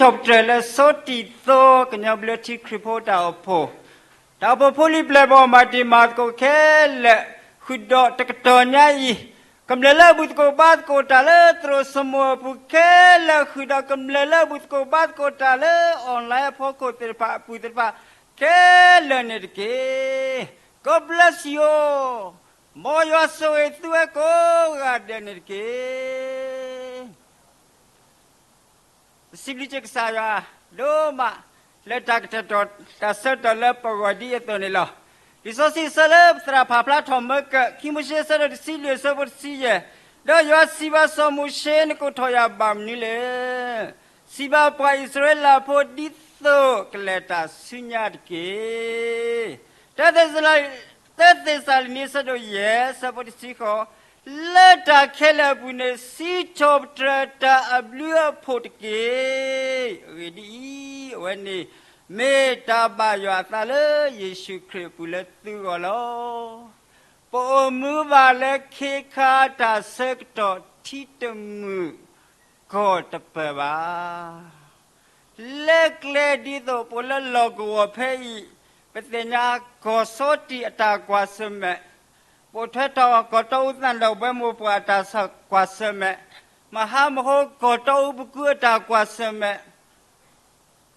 ထီၣ်ပတြၢၤလၢစီၤတံၤသိ ကညီဘျၢထံခရံာ်ဖိတၢ်အိၣ်ဖှိၣ်, တၢ်အိၣ်ဖှိၣ်ဖိလံၤပျဲၢ်ဘီၣ်မၤတံၤမၤသကိးခဲလၢာ်, ဃုာ်ဒီးတကတီၢ်ညါအံၤ, ကမျၢၢ်လၢအဘူၣ်သကိးဘါသကိးတၢ်လၢသရိာ်စမိၣ်အပူၤခဲလၢာ်, ဃုာ်ဒီးကမျၢၢ်လၢအဘူၣ်သကိးဘါသကိးတၢ်လၢ online အဖီခိၣ်သ့ၣ်တဖၣ်အပူၤသ့ၣ်တဖၣ် ခဲလၢာ်န့ၣ်တက့ၢ်. God bless you. မ်ယွၤဆိၣ်ဂ့ၤသုဝဲကိးဂၤဒဲးန့ၣ်တက့ၢ်. ပစံးဘျုးက့ၤကစၢ်ယွၤဒိၣ်မး လၢတၢ်ကတဲာ်ကတီၤတၢ်ဆၢကတီၢ်လၢပဂီၢ်ဒ်အသိးန့ၣ်လီၤ. လံာ်စီဆှံအဆၢလၢပသရၣ်ဖးဖျါထီၣ်မၢကၢၣ် ခံမိၤၡ့အဆၢဒိၣ်တဆံလွံၢ်အဆၢဖိတဆံယဲၢ်, ဒီးယွၤစံးဘၣ်စီၤမိၤၡ့, နကအိၣ်ထီၣ်ယၤဘၣ်မနုၤလဲၣ်. စံးဘၣ်ပှၤအံၣ်စရ့လးဖိဒ်သိးကလဲၤတၢ်ဆူညါတက့ၢ်. တၢသ့းစၤလနံ အဆၢဒိၣ်ယဲၢ် အဆၢဖိတဆံဃိး, လၢတၢ်ခဲလၢာ်အပူၤန့ၣ် စံးထီၣ်ပတြၢၤတၢ်အဘျုးအဖှိၣ်တက့ၢ်. အဂ့ၢ်ဒ်အံၤ, အဝဲန့ၣ်မ့ၢ်တၢ်ဘၣ်ယွၤအသးလၢယ့ၣ်ၡူးခရံာ်အပူၤလၢသုဂီၢ်လီၤ. ပအိၣ်မူဘၣ်လၢခ့ခါတၢ်ဆၢကတီၢ်ထံတမုာ်ကီၢ်တပၢၢ်ဘၣ်. လၢကျဲဒ်သိးပအိၣ်လၢလီၢ်ကဝီၤဖဲအံၤ, ပသ့ၣ်ညါကီၢ်စီၤတံၢ်အတၢ်ကွၢ်ဆၢၣ်မဲာ်, ပိာ်ထွဲထီၣ်ကီၢ်တီအူသၣ်ဒီးဘှဲမိၢ်ပှၢ်အတၢ်ကွၢ်ဆၢၣ်မဲာ်, မဟါမဟိကီၢ်တီအူပကုအတၢ်ကွၢ်ဆၢၣ်မဲာ်,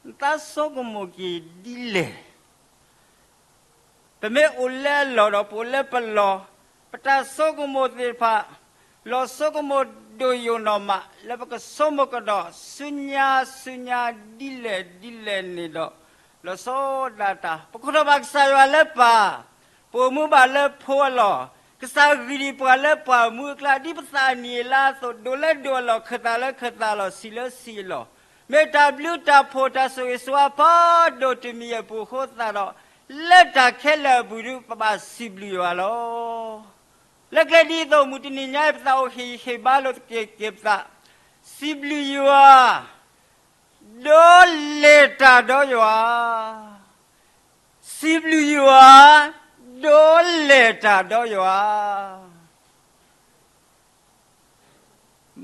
နသးဆိကမိၣ်က့ၤဒ်လဲၣ်. ပမ့ၢ်အိၣ်လၢအလီၢ်ဒီးပအိၣ်လၢပလီၢ်, ပတၢ်ဆိကမိၣ်သ့ၣ်တဖၣ်, လီၤဆိကမိၣ်ဒိၣ်ယိာ်နီၢ်မး လၢပကဆိကမိၣ်ကဒီးဆူညါဆူညါဒ်လဲၣ်ဒ်လဲၣ်န့ၣ်ဒီး, လီၤဆီဒၣ်တၢ် ပခိၣ်ထီၣ်ဘၣ်ကစၢ်ယွၤလၢပၢ်, ပအိၣ်မူဘၣ်လၢဖိအလီၢ်, ကစၢ်ဂံၢ်ဒံးပှၤလၢပှၢ်မူအကျါ ဒ်ပသးအနံၣ်အလါအသိး, ဒိၣ်လၢဒိၣ်အလီၢ်, ခၢၣ်သးလၢခၢၣ်သးအလီၢ်, ဆံးလၢဆံးအလီၢ်, မ့ၢ်တၢ်ဘျုးတၢ်ဖှိၣ်တၢ်ဆိၣ်ဂ့ၤဆိၣ်ဝါဖးဒိၣ်တမံၤအပူၤအဃိသတးဒီး, လၢတၢ်ခဲလၢာ်အပူၤဒုး ပဘၣ်စံးဘျုးယွၤလီၤ. လၢကျဲဒ်သိး မုၢ်တနံၤညါအံၤ ပသးအိၣ်ဟ့ၣ်ဂံၢ်ဟ့ၣ်ဘါလိာ်သက့ၤက့ၤပသး, စံးဘျုးယွၤ, ဒီးလဲၤတၢ်ဒီးယွၤ, စံးဘျုးယွၤ, ဒီးလဲၤတၢ်ဒီးယွၤ.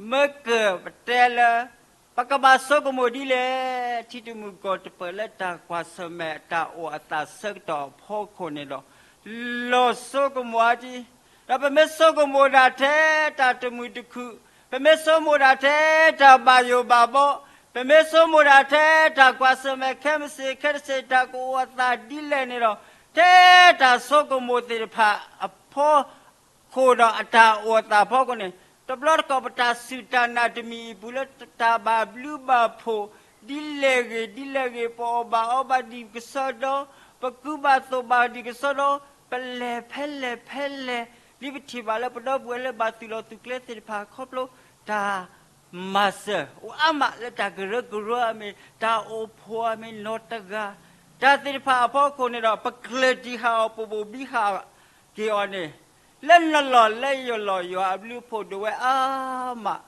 မၢကၢၣ်ပတဲလၢ ပကဘၣ်ဆိကမိၣ်ဒ်လဲၣ်, ထံတမုာ်ကီၢ်တပၢၢ်လၢတၢ်ကွၢ်ဆၢၣ်မဲာ်တၢ်အိၣ်အသးဆၢကတီၢ်အဖီခိၣ်န့ၣ်ဒီး, လီၤဆိကမိၣ်အါကံ, ဒီးပမ့ၢ်ဆိကမိၣ်ဒၣ်ထဲတၢ်တမုာ်တခုၣ်, ပမ့ၢ်ဆိကမိၣ်ဒၣ်ထဲတၢ်ဘၣ်ယိၣ်ဘၣ်ဘီ, ပမ့ၢ်ဆိကမိၣ်ဒၣ်ထဲတၢ်ကွၢ်ဆၢၣ်မဲာ်ခဲမုၢ်ဆ့ၣ်ခဲတဆ့ၣ် တၢ်ကအိၣ်အသးဒ်လဲၣ်န့ၣ်ဒီး, ထဲတၢ်ဆိကမိၣ်သ့ၣ်တဖၣ်အဖီ ခိၣ်ဒီးအတၢ်အိၣ်အသးဖီခိၣ်န့ၣ်, တဘျီတခီၣ်ပတၢ်စူၢ်တၢ်နာ်တမံၤအံၤပူၤလၢတၢ်ဘၣ်ဘျုးဘၣ်ဖှိၣ်, ဒ်လဲၣ်ဂ့ၤဒ်လဲၣ်ဂ့ၤ ပအီၣ်ဘၣ်အီဘၣ်ဒံးကစီဒီ, ပကူဘၣ်သိးဘၣ်ဒံးကစီဒီ, ပလဲၤဖဲလဲၣ်ဖဲလဲၣ်, ဒ်ပထံၣ်ဘၣ်လၢပဒီပုၢ်ဝဲၢ်လၢဘၣ်သုးလီၤသုးကျဲသ့ၣ်တဖၣ်ခီဖျိတၢ် မၤစၢၤအိၣ်အါမးလၢတၢ်ကရၢကရိအမ့ၢ်, တၢ်အိၣ်ဖှိၣ်အမ့ၢ်နီတဂၤ, တၢ်သ့ၣ်တဖၣ်အဖီခိၣ်န့ၣ်ဒီး ပကျၢၢ်တံၢ်ဃာ်အီၤ ပဘိၣ်ဘံဃာ်က့ၤအီၤန့ၣ်, လၢနလီၢ်လၢယလီၢ် ယွၤအဘျုးအဖှိၣ်ဒိၣ်ဝဲအါမး,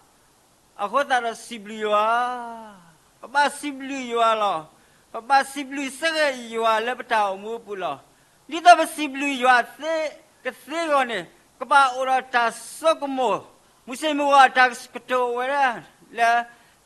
အဃိသတးဒီးစံးဘျုးယွၤ, ပဘၣ်စံးဘျုးယွၤလီၤ. ပဘၣ်စံးဘျုးစ့ၢ်ကီးယွၤလၢပတၢ်အိၣ်မူအပူၤလီၤ. ဒ်သိးပစံးဘျုးယွၤသ့ကသ့အဂီၢ်န့ၣ်, ကဘၣ်အိၣ်ဒီးတၢ်ဆိကမိၣ်, မုၢ်ဆ့ၣ်မုၢ်ဂီၤအတၢ်ကတိၤဝဲဒၣ်လၢ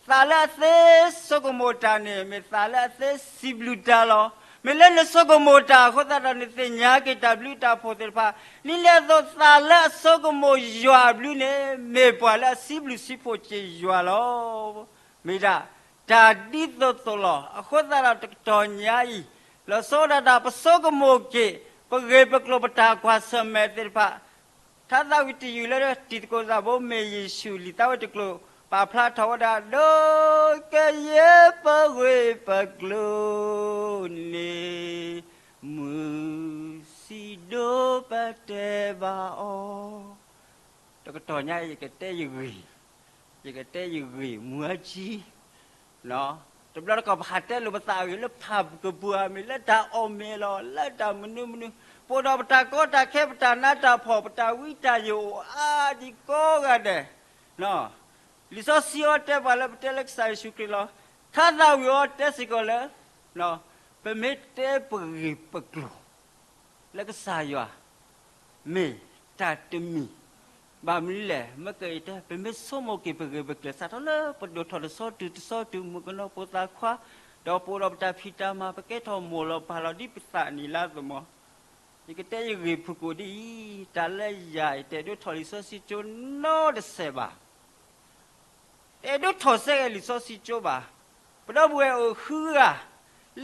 သးလၢအသ့ဆိကမိၣ်တၢ်န့ၣ် မ့ၢ်သးလၢအသ့စံးဘျုးတၢ်လီၤ. မ့ၢ်လၢနဆိကမိၣ်တၢ်အဃိသတးဒီး နသ့ၣ်ညါက့ၤတၢ်ဘျုးတၢ်ဖှိၣ်သ့ၣ်တဖၣ်, ဒ်န့ၣ်အသိးသးလၢအဆိကမိၣ်ယွၤအဘျုးန့ၣ် မ့ၢ်ပှၤလၢအစံးဘျုးစံးဖှိၣ်က့ၤယွၤလီၤ. မ့ၢ်ဒၣ် တၢ်ဒ်သိးသိးလီၤ. အဃိသတးဒီးတကတီၢ်ညါအံၤ, လီၤဆီဒၣ်တၢ်ပဆိကမိၣ်က့ၤ ပဂ့ၢ်ပကျိၤပတၢ်ကွၢ်ဆၢၣ်မဲာ်သ့ၣ်တဖၣ်, ထါသးဝံၣ်တယုၢ်လၢတံၤသကိးသးဘိမ့ၢ်ယ့ၣ်ၡူးလံာ်သးဝဲတကျိၤ ပာ်ဖျါထီၣ်ဝဲဒၣ် ဒီးကယဲၢ်ပဂ့ၢ်ပကျိၤန့ၣ် မုၢ်စံးဒိးပတဲဘၣ်အီၤ. တကတီၢ်ညါအံၤ ယကတဲယဂ့ၢ်, ယကတဲယဂ့ၢ်မူအါကံ, တဘျီတခီၣ်ပဟးတဲလိာ်ပသးအဂ့ၢ်လၢဖးကပူၤဧါ, မ့ၢ်လၢတၢ်အီၣ်မ့ၤလီၤ, လၢတၢ်မနုၤမနုၤ, ပအိၣ်ဒီးပတၢ်ကီတၢ်ခဲ ပတၢ်နးတၢ်ဖှီၣ် ပတၢ်ဝံတၢ်ယိာ်အိၣ်အါဒံးကိးဂၤဒဲး, လံာ်စီဆှံအီၤတဲပှၤလၢပတဲလၢကစၢ်ယ့ၣ်ၡူးခရံာ်လီၤ. ထါသးဝံၣ်အီၤတဲစ့ၢ်ကီးလၢ ပမ့ၢ်တဲပဂ့ၢ်ပကျိၤ လၢကစၢ်ယွၤ မ့ၢ်တၢ်တမံၤ, ဘၣ်မနုၤလဲၣ်, မ့ၢ်ကယတဲ ပမ့ၢ်ဆိကမိၣ်က့ၤပဂ့ၢ်ပကျိၤစးထီၣ်လၢပဒိၣ်ထီၣ်တဆီတုၤတဆီတုၤ မုၣ်ကနီၤဖိသၣ်ခွါ, ဒီးပအိၣ်ဒီးပတၢ်ဖံးတၢ်မၤ ပကဲထီၣ်မိၢ်လီၤပၢ်လီၤဒ်ပသးန့ၣ်လၢအသမီၤ, ယကတဲယဂ့ၢ်ဖုၣ်ကိာ်ဒ်အံၤ, တၢ်လၢယၤ ယတအဲၣ်ဒိးထီၣ်လံာ်စီဆှံကၠိနီတစဲးဘၣ်. တအဲၣ်ဒိးထီၣ်ဆၢက့ၤလံာ်စီဆှံကၠိဘၣ်. ပဒီပုၢ်ဝဲၢ်အိၣ်ဃုဂၤ,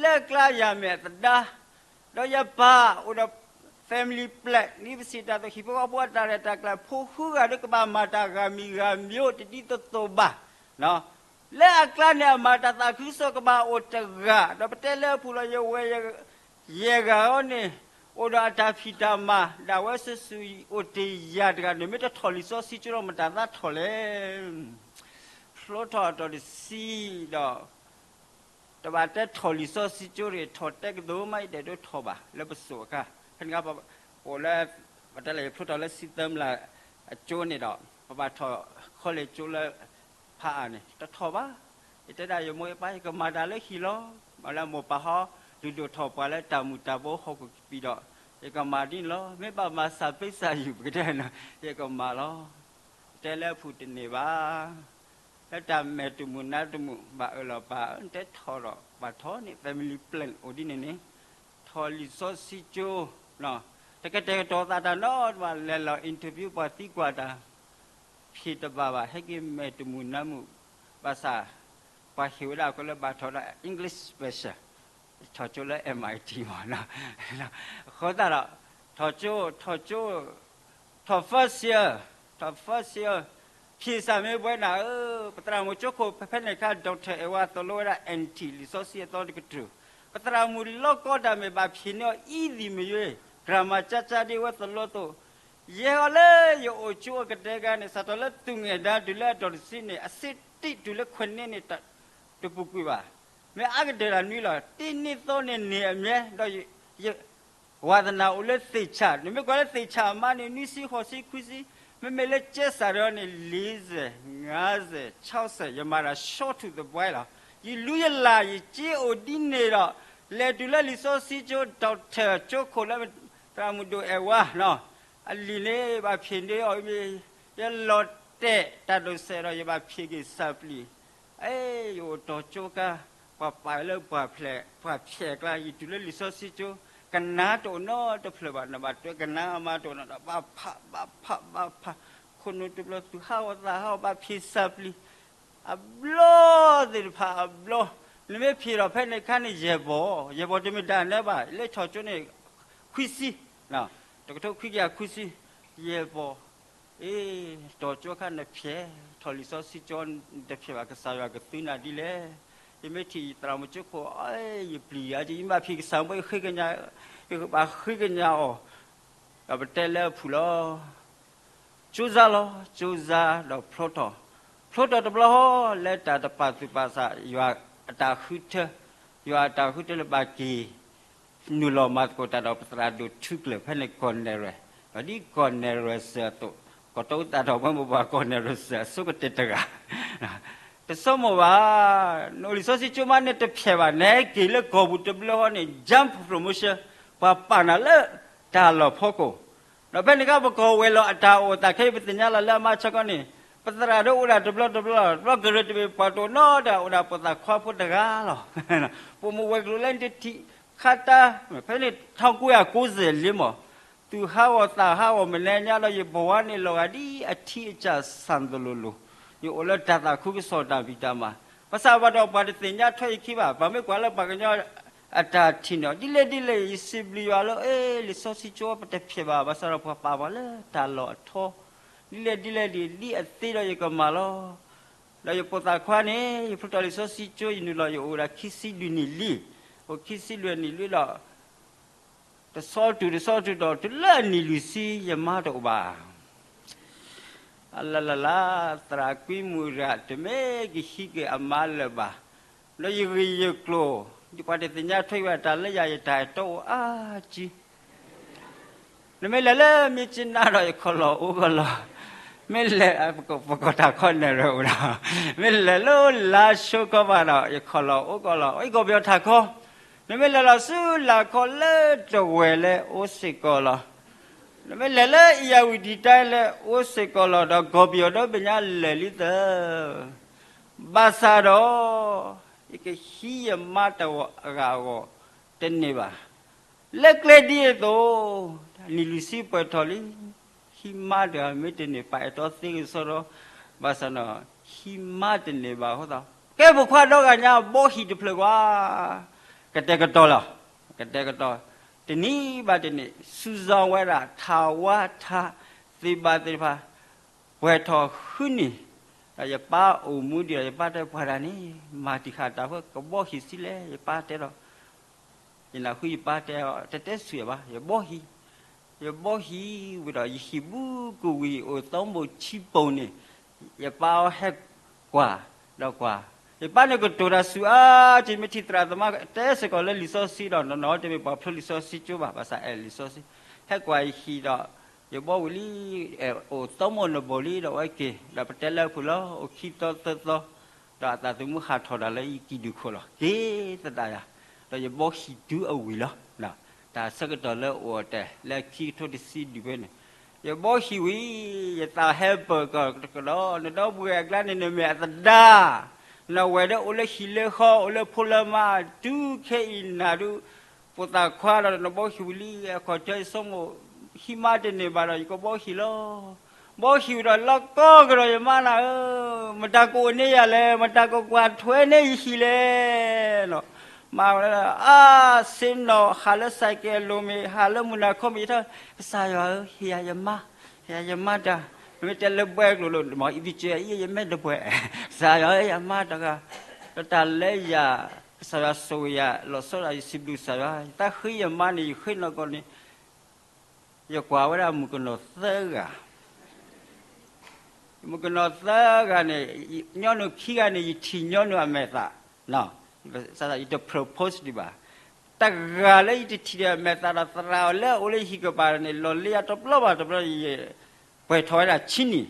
လၢအကျါယၤမ့ၢ်အသဒါ, ဒီးယပၢ်အိၣ်ဒီး family plan န့ၣ် ပစံးတၢ်သိး ဟံၣ်ဖိဃီဖိအတၢ်ရဲၣ်တၢ်ကျဲၤ ဖိဃုဂၤဒီးကဘၣ်မၤတၢ်ဂၤမံၤဂၤမံၤ တဒ်သိးသိးဘၣ်. လၢအကျါန့ၣ် အမၤတၢ်သးခုကစီၣ်ကဘၣ်အိၣ်တဂၤ, ဒီးပတဲလၢအပူၤလီၤ ယဝဲ ယဲၢ်ဂၤအံၤန့ၣ် အိၣ်ဒီးအတၢ်ဖံးတၢ်မၤ ဒၣ်ဝဲစုာ်စုာ်အိၣ်တ့ၢ်ယၤတဂၤန့ၣ် မ့ၢ်တထီၣ်လံာ်စီဆှံကၠိဒီး မတၤသးထီၣ်လဲၣ်. ဖျိထီၣ်အတီၢ်တဆံဒီး တဘၣ်တဲထီၣ်လံာ်စီဆှံကၠိတဂ့ၤ, ထီၣ်တဲကဒိၣ်မး ယတအဲၣ်ဒိးထီၣ်ဘၣ် လၢပစိၤအခါ, ဖဲန့ၣ်အခါ ပအိၣ်လၢ ပတဲလၢယဖျိထီၣ်လၢ စံသၢမလၢ်အကၠိန့ၣ်ဒီး ပဘၣ်ထီၣ် college ကၠိလၢ ဖးအါန့ၣ် တထီၣ်ဘၣ်. ယတဲဒၣ်ယမိၢ်ယပၢ် ယကမၤတၢ်လၢဟံၣ်လီၤ. မ့ၢ်လၢမိၢ်ပၢ်ဟီ ဒုးဒိၣ်ထီၣ်ပှၤလၢတၢ်မုာ်တၢ်ဘိဟီၣ်ခိၣ်ကပံာ်ဒီး ယကမၤဒ်န့ၣ်လီၤ. မ့ၢ်ဘၣ်မၤစၢ်ပ့စၢ်ယုၢ် ပကတဲန့ၣ် ယကမၤလီၤ. တဲလၢအဖုၣ်တန့ၢ်ဘၣ်. လၢတၢ်မဲာ်တမုာ်နါတမုာ် ဘၣ်အၢၣ်လီၤပာ်အၢ နတဲထီၣ်ဒီး ဘၣ်ထီၣ်န့ၣ် family plan အိၣ်ဒ်န့ၣ်န့ၣ် ထီၣ်လံာ်စီဆှံကၠိ တကတဲာ်ကတီၤသးတၢ်နီတဘျီ လဲၤလီၤ interview ပှၤသံကွၢ်တၢ် ဖံးတဘၣ်ဘၣ် ဟဲက့ၤမဲာ်တမုာ်နါမုာ် ဘၣ်ဆၣ် ပှၤဟ့ၣ်ဝဲဒၣ်ကီးလၢဘၣ်ထီၣ်ဒၣ် English special ထီၣ်ကၠိလၢ M I T မး အဃိသတးဒီး ထီၣ်ကၠိ ထီၣ်ကၠိ ထီၣ် first year ထီၣ် first year ဖံးစၢ်မ့ၢ်ဘှဲနၤဧၢ, ပသရၣ်မုၣ်ကၠိခိၣ်ဖဲဖဲန့ၣ်အခါ Doctor Edward သိၣ်လိဝဲဒၣ် N T လံာ်စီဆှံအသီတကတြူၢ်, ပသရၣ်မုၣ်လီၢ်ကီတၢ်မ့ၢ်ဘၣ်ဖံးန့ၢ်အီၤ easy မ့ၢ်ယွ့ grammar ကၠါကၠါဒ်ဝဲသိၣ်လိအသိး, ယဲၢ်အီၤလၢယအိၣ်ကၠိအကတၢၢ်တဂၤန့ၣ် စးထီၣ်လၢသူၣ်ငဲၢ်ဒါတုၤလၢအတီၢ်တဆံန့ၣ် အဆံးတံၢ်တုၤလၢခွဲးနံၣ်န့ၣ် တပူၤကွံာ်ဘၣ်. မ့ၢ်အါကတၢၢ်တၢ်နွံလီၤ. တ့ၢ်နံၣ်သီန့ၣ်န့ၢ်အမြဲ ဒီးယ ဝါသနာအိၣ်လၢသ့ၣ်ဆၣ်, နမ့ၢ်ကွၢ်လၢသ့ၣ်ဆၣ်အမါန့ၣ် နွံဆံ ဃိးဆံ ခွံဆံ, မ့မ့ၢ်လၢကဲစၢ်ဒီးန့ၣ် လေးဆယ်, ငါးဆယ်, ခြောက်ဆယ်, ယမၤတၢ် short to the point လီၤ. ယလူယလၢ် ယစ့အိၣ်ဒ်န့ၣ်ဒီး လဲၤတုၤလၢလံာ်စီဆှံကၠိ Doctor ကၠိခိၣ်လၢ သရၣ်မုၣ်ဒိၣ်အဲၣ်ဝါ အလံာ်န့ၣ် ဘၣ်ဖံးန့ၢ်အီၤမ့ၢ် ယလီၤတဲာ်တၢ်ဒိးစဲးဒီး ယဘၣ်ဖံးက့ၤစၢ်ပျံၤ အဲ ယအိၣ်တီၤကၠိကါ, ပှၤပာ်လၢပှၤဖျဲး ပှၤဖျဲးအကျါ ယတုၤလၢလံာ်စီဆှံကၠိ, ကနါတအိၣ်နီတဖျၢၣ်ဘၣ်, နဘၣ်တွဲကနါမါတအိၣ်နီဒီး ဘၣ်ဖး ဘၣ်ဖး ဘၣ်ဖး, ခိၣ်နူာ်တဘျီ သူၣ်ဟးဂီၤသးဟးဂီၤ ဘၣ်ဖံးစၢ်ပျံၤ, အဘျီသ့ၣ်တဖၣ်အဘျီ, နမ့ၢ်ဖံးဒီးဖဲန့ၣ်အခါန့ၣ် ယဲၢ်ဘီ, ယဲၢ်ဘီတမ့ၢ်တၢ်နဲဘၣ်, လၢထီၣ်ကၠိန့ၣ် ခွံဆံ, တကထိခွံကယၤခွံဆံ, ယဲၢ်ဘီ အ့ တီၤကၠိခါနဖျဲး, ထီၣ်လံာ်စီဆှံကၠိတဖျဲးဘၣ် ကစၢ်ယွၤကသုနၤဒ်လဲၣ်. ယမ့ၢ်ထံၣ်ယသရၣ်မုၣ်ကၠိခိၣ် ယပျံၤယၤ ယမ့ၢ်ဘၣ်ဖံးကစၢ်မ့ၢ်ယဃ့ကညး, ယဘၣ်ဃ့ကညးအီၤ, ဒီးပတဲလၢအဖုၣ်လီၤ. ကၠိစါလီၤ, ကၠိစါဒီးဖျိထီၣ်, ဖျိထီၣ်တဘျီဃီ လၢတၢ်တပာ်သူၣ်ပာ်သး ယွၤအတၢ်ဃုထၢ, ယွၤအတၢ်ဃုထၢလၢဘၣ်က့ၤ နုာ်လီၤမၤသကိးတၢ်ဒီးပသရၣ်ဒိၣ်ထူကျၢၢ်ဖဲန့ၣ် ကီၢ်နဲၣ်ရွဲၣ်, ဒီးဒ်ကီၢ်နဲၣ်ရွဲၣ်စၢၤအသိး, ကီၢ်တၢ်အူသးထီၣ်ပှဲၤမိၢ်ပှၢ်ကီၢ်နဲၣ်ရွဲၣ်စၢၤအဆိကတၢၢ်တဂၤ, တဆိကမိၣ်ဘၣ်, နအိၣ်လံာ်စီဆှံကၠိမးန့ၣ်တဖျဲးဘၣ်, နဟဲက့ၤလၢကီၢ်ပူၤတဘျီဃီန့ၣ် jump promotion ပှၤပာ်နၤလၢတၢ်လီၢ်ဖီခိၣ် ဒီးဖဲန့ၣ်အခါ ပကီၢ်ဝဲၢ်လီၤအတၢ်အိၣ်သးခဲအံၤ ပသ့ၣ်ညါလီၤလၢအမါဆၢကတီၢ်န့ၣ်, ပသရၣ်ဒိၣ်အိၣ်ဒၣ်တဘျီတဘျီလီၤ, တဘျီကရၢတဘ့ၣ်ပှၤတအိၣ်နီတဂၤ အိၣ်ဒၣ်ဖိသၣ်ခွါဖိတဂၤလီၤ. ပိာ်မုၣ်ဝဲၤကျိၤလၢနတထံၣ်ခါတၢ်, ဖဲန့ၣ် ထောင့်ကိုးရာကိုးဆယ်လေး မး, သူၣ်ဟးဂီၤသးဟးဂီၤမဲာ်ညါဒီး ယဘဝန့ၣ်လီၤဂာ်ဒ်အထံအစၢ်ဆၣ်သိးလိၤလိၤ, ယအိၣ်လၢတၢ်သးခုကစီၣ်တၢ်ဖံးတၢ်မၤ, ဘၣ်ဆၣ်ဘၣ်ဒီးပှၤတသ့ၣ်ညါထွဲယခံဘၣ်, ပှၤမ့ၢ်ကွၢ်လၢပှၤကညီအတၢ်ထံၣ်န့ၣ် ဒ်လဲၣ်ဒ်လဲၣ် ယစံးဘျုးယွၤလၢ အဲ လံာ်စီဆှံကၠိပတဖျဲးဘၣ်, ဘၣ်ဆၣ်ဒီးပှၤပာ်ပှၤလၢတၢ်လီၢ်အထီ, ဒ်လဲၣ်ဒ်လဲၣ်ဒ် ဒ်အသ့ဒီးယကမၤလီၤ. ဒီးယဖိသၣ်ခွါန့ၣ် ယဖျိထီၣ်လံာ်စီဆှံကၠိ ယနုာ်လီၤယအိၣ်ဝဲဒၣ်ခံဆံလွံၢ်နံၣ်လံ, အိၣ်ခံဆံလွံၢ်နံၣ်လံဒီး တဆီတုၤတဆီတုၤဒီး တုၤလၢအနံၣ်လွံၢ်ဆံ ယမါတအိၣ်ဘၣ်. အလၢလၢ်လၢ် သရၣ်ကွံမုၣ်ရၣ် တမ့ၢ်ကဟံးက့ၤအမါလၢၤဘၣ်, ဒီးယဂ့ၢ်ယကျိၤ ဒ်ပှၤတသ့ၣ်ညါထွဲယၤ တၢ်လၢယၤ ယတၢ်အဲၣ်တီအိၣ်အါကံ နမ့ၢ်လဲၤလၢမ့ၢ်ကနၣ်ဒီး ယခီၣ်လီၢ်အိၣ်ကီၢ်လီၤ, မ့ၢ်လဲၤ ပကီၢ်တၢ်ခီနဲၣ်ရွဲၣ်အိၣ်ဒီး, မ့ၢ်လဲၤလၢလါဆိကီၢ်ဘၣ်ဒီး ယခီၣ်လီၢ်အိၣ်ကီၢ်လီၤ, ယကီၢ်ပယီၤထးခီ, နမ့ၢ်လဲၤလီၤဆူလၢ်ခီလၢတဝဲၢ်လဲၣ်အိၣ်စ့ၢ်ကီးလီၤ. နမ့ၢ်လဲၤလၢအံၤယၤဝံၤဒံးတၢ်လဲၣ် အိၣ်စ့ၢ်ကီးလီၤဒီး ကီၢ်ပယီၤဒီဘ့ၣ်ညါလဲၤလံသၢ ဘၣ်ဆၣ်ဒီး ယကဟံးယမါတဂၤအဂီၢ်တန့ၢ်ဘၣ်. လၢကျဲဒ်အသိး နံၣ်လွံၢ်ဆံပှဲၤထီၣ်လံ, ဟံးမါတဂၤမ့ၢ်တန့ၢ် ပာ်အဲၣ်တီသ့ကစီဒီ, ဘၣ်ဆၣ်ဒီး ဟံးမါတန့ၢ်ဘၣ်အဃိသတး ကဲပိာ်ခွါဒီဂၤညါ ဘီဟံၣ်တဖျၢၣ်ကွၢ်, ကတဲာ်ကတီၤလီၤ, ကတဲာ်ကတီၤ, တနံၤဘၣ်တနံၤ စူၤစၢၤဝဲဒၣ် ထးဝါထး သ့ၣ်ဘၣ်သ့ၣ်တဖၣ် ပှဲၤထီၣ်ဃုနံၣ်, ဒီးယပၢ်အိၣ်မူဒံးဒီး ယပၢ်တဲပှၤတဂၤန့ၣ် မၤတံၢ်ဃာ်တၢ်ဖိ ကဘီဟံၣ်ဆံးလဲၣ် ယပၢ်တဲဒီး ယနၢ်ဟူယပၢ်တဲအီၤ တတဲဆူၣ်ယၤဘၣ် ယဘီဟံၣ်, ယဘီဟံၣ်ဝံၤဒီး ယဟံၣ်ဘူးကဝံၤ အိၣ်သီမိၢ်ဆံးပိာ်န့ၣ်, ယပၢ်အီၤဟဲကွၢ်, ဒီးကွၢ်, ယပၢ်န့ၣ်ကတိၤတၢ်ဆူၣ်အါ, ယမ့ၢ်ထံၣ်သရၣ်သမါတဲစ့ၢ်ကီးလၢလံာ်စီဆှံဒီး နီၢ်နီၢ်တမ့ၢ်ပှၤဖျိလံာ်စီဆှံကၠိဘၣ် ဘၣ်ဆၣ်အဲၣ်လံာ်စီဆှံ, ဟဲကွၢ်ယဟံၣ်ဒီး ယဘီဝံၤလံ, အိၣ်သီမိၢ်နဘိၣ်လံဒီးဝဲက့ၤ, ဒီးပတဲလၢအပူၤလီၤ အိၣ်ခံသီသၢသီ ဒီးအသးသမူဟးထီၣ်ဒီးလၢယကံၣ်ဒုၣ်ခိၣ်လီၤ က့ၤသဒၣ်ယၤ, ဒီးယဘီဟံၣ်တုၤအဝံၤလီၤ. တၢ်ဆၢကတီၢ်လၢအိၣ်အတဲာ်လၢခံကထိတဆံဒံးဖဲန့ၣ်, ယဘီဟံၣ်ဝံၤ, ယသးဟဲပၢၢ်ကီၢ်ကဒီး နဒီပုၢ်ဝဲၢ်အကျါန့ၣ် နမ့ၢ်အသဒါ, နဝဲၢ်ဒီးအိၣ်လၢဟံၣ်လၢဃီ အိၣ်လၢဖိလၢမါ တုၤခဲအံၤနၤဒုး ပိာ်သးခွါဒီးနဘီဟံၣ်ဝံၤလံ အခီၣ်ထံးယဆိကမိၣ် ဟံးမါတန့ၢ်ဘၣ်ဒီး ယကဘီဟံၣ်လီၤ. ဘီဟံၣ်ဝံၤဒီးလီၤကီကဒီး ယမါနၤဧၢ, မတၤကအိၣ်န့ၢ်ယၤလဲၣ်, မတၤကကွၢ်ထွဲန့ၢ်ယဟံၣ်လဲၣ်နီၤ, မၤဝဲဒၣ် အါ ဆ့ၣ်နီၤ ဟးလၢစဲးကဲးလိၤမ့ၢ် ဟးလၢမုၢ်နၤခီမ့ၢ် ယထီၣ် ကစၢ်ယွၤဧၢ ဟ့ၣ်ယၤယမါ, ဟ့ၣ်ယၤယမါတၢ်, မ့ၢ်တဲလၢဘှဲကျိၤလိၤ မ့ၢ်အံၤဘံကၢအံၤ ယမ့ၢ်တဘှဲး, ကစၢ်ယွၤဧၢ ယမါတဂၤ, ဒီးတၢ်လၢယၤ ကစၢ်ယွၤဆိၣ်ဂ့ၤယၤ လီၤဆီဒၣ်ယစံးဘျုးကစၢ်ယွၤ, ယတၢ်ဃ့ယမါန့ၣ် ယဃ့နီၢ်ကီၢ်န့ၣ် ယကွၢ်ဝဲဒၣ်မုၣ်ကနီၤသၢဂၤ, မုၣ်ကနီၤသၢဂၤန့ၣ် ညီနုၢ်ခံဂၤန့ၣ် ယထံၣ်ညီနုၢ်အမဲာ်သး, ယတ propose ဒံးဘၣ်, တဂၤလၢယတထံၣ်ဒီးအမဲာ်သးဒီး သရၣ်အီၤလၢအအိၣ်လၢယဟံၣ်ကပၤန့ၣ် လီၢ်လံယၤတဘျီဘၣ်တဘျီ ယပှဲၤထီၣ်ဝဲဒၣ်ဆံနံၣ်,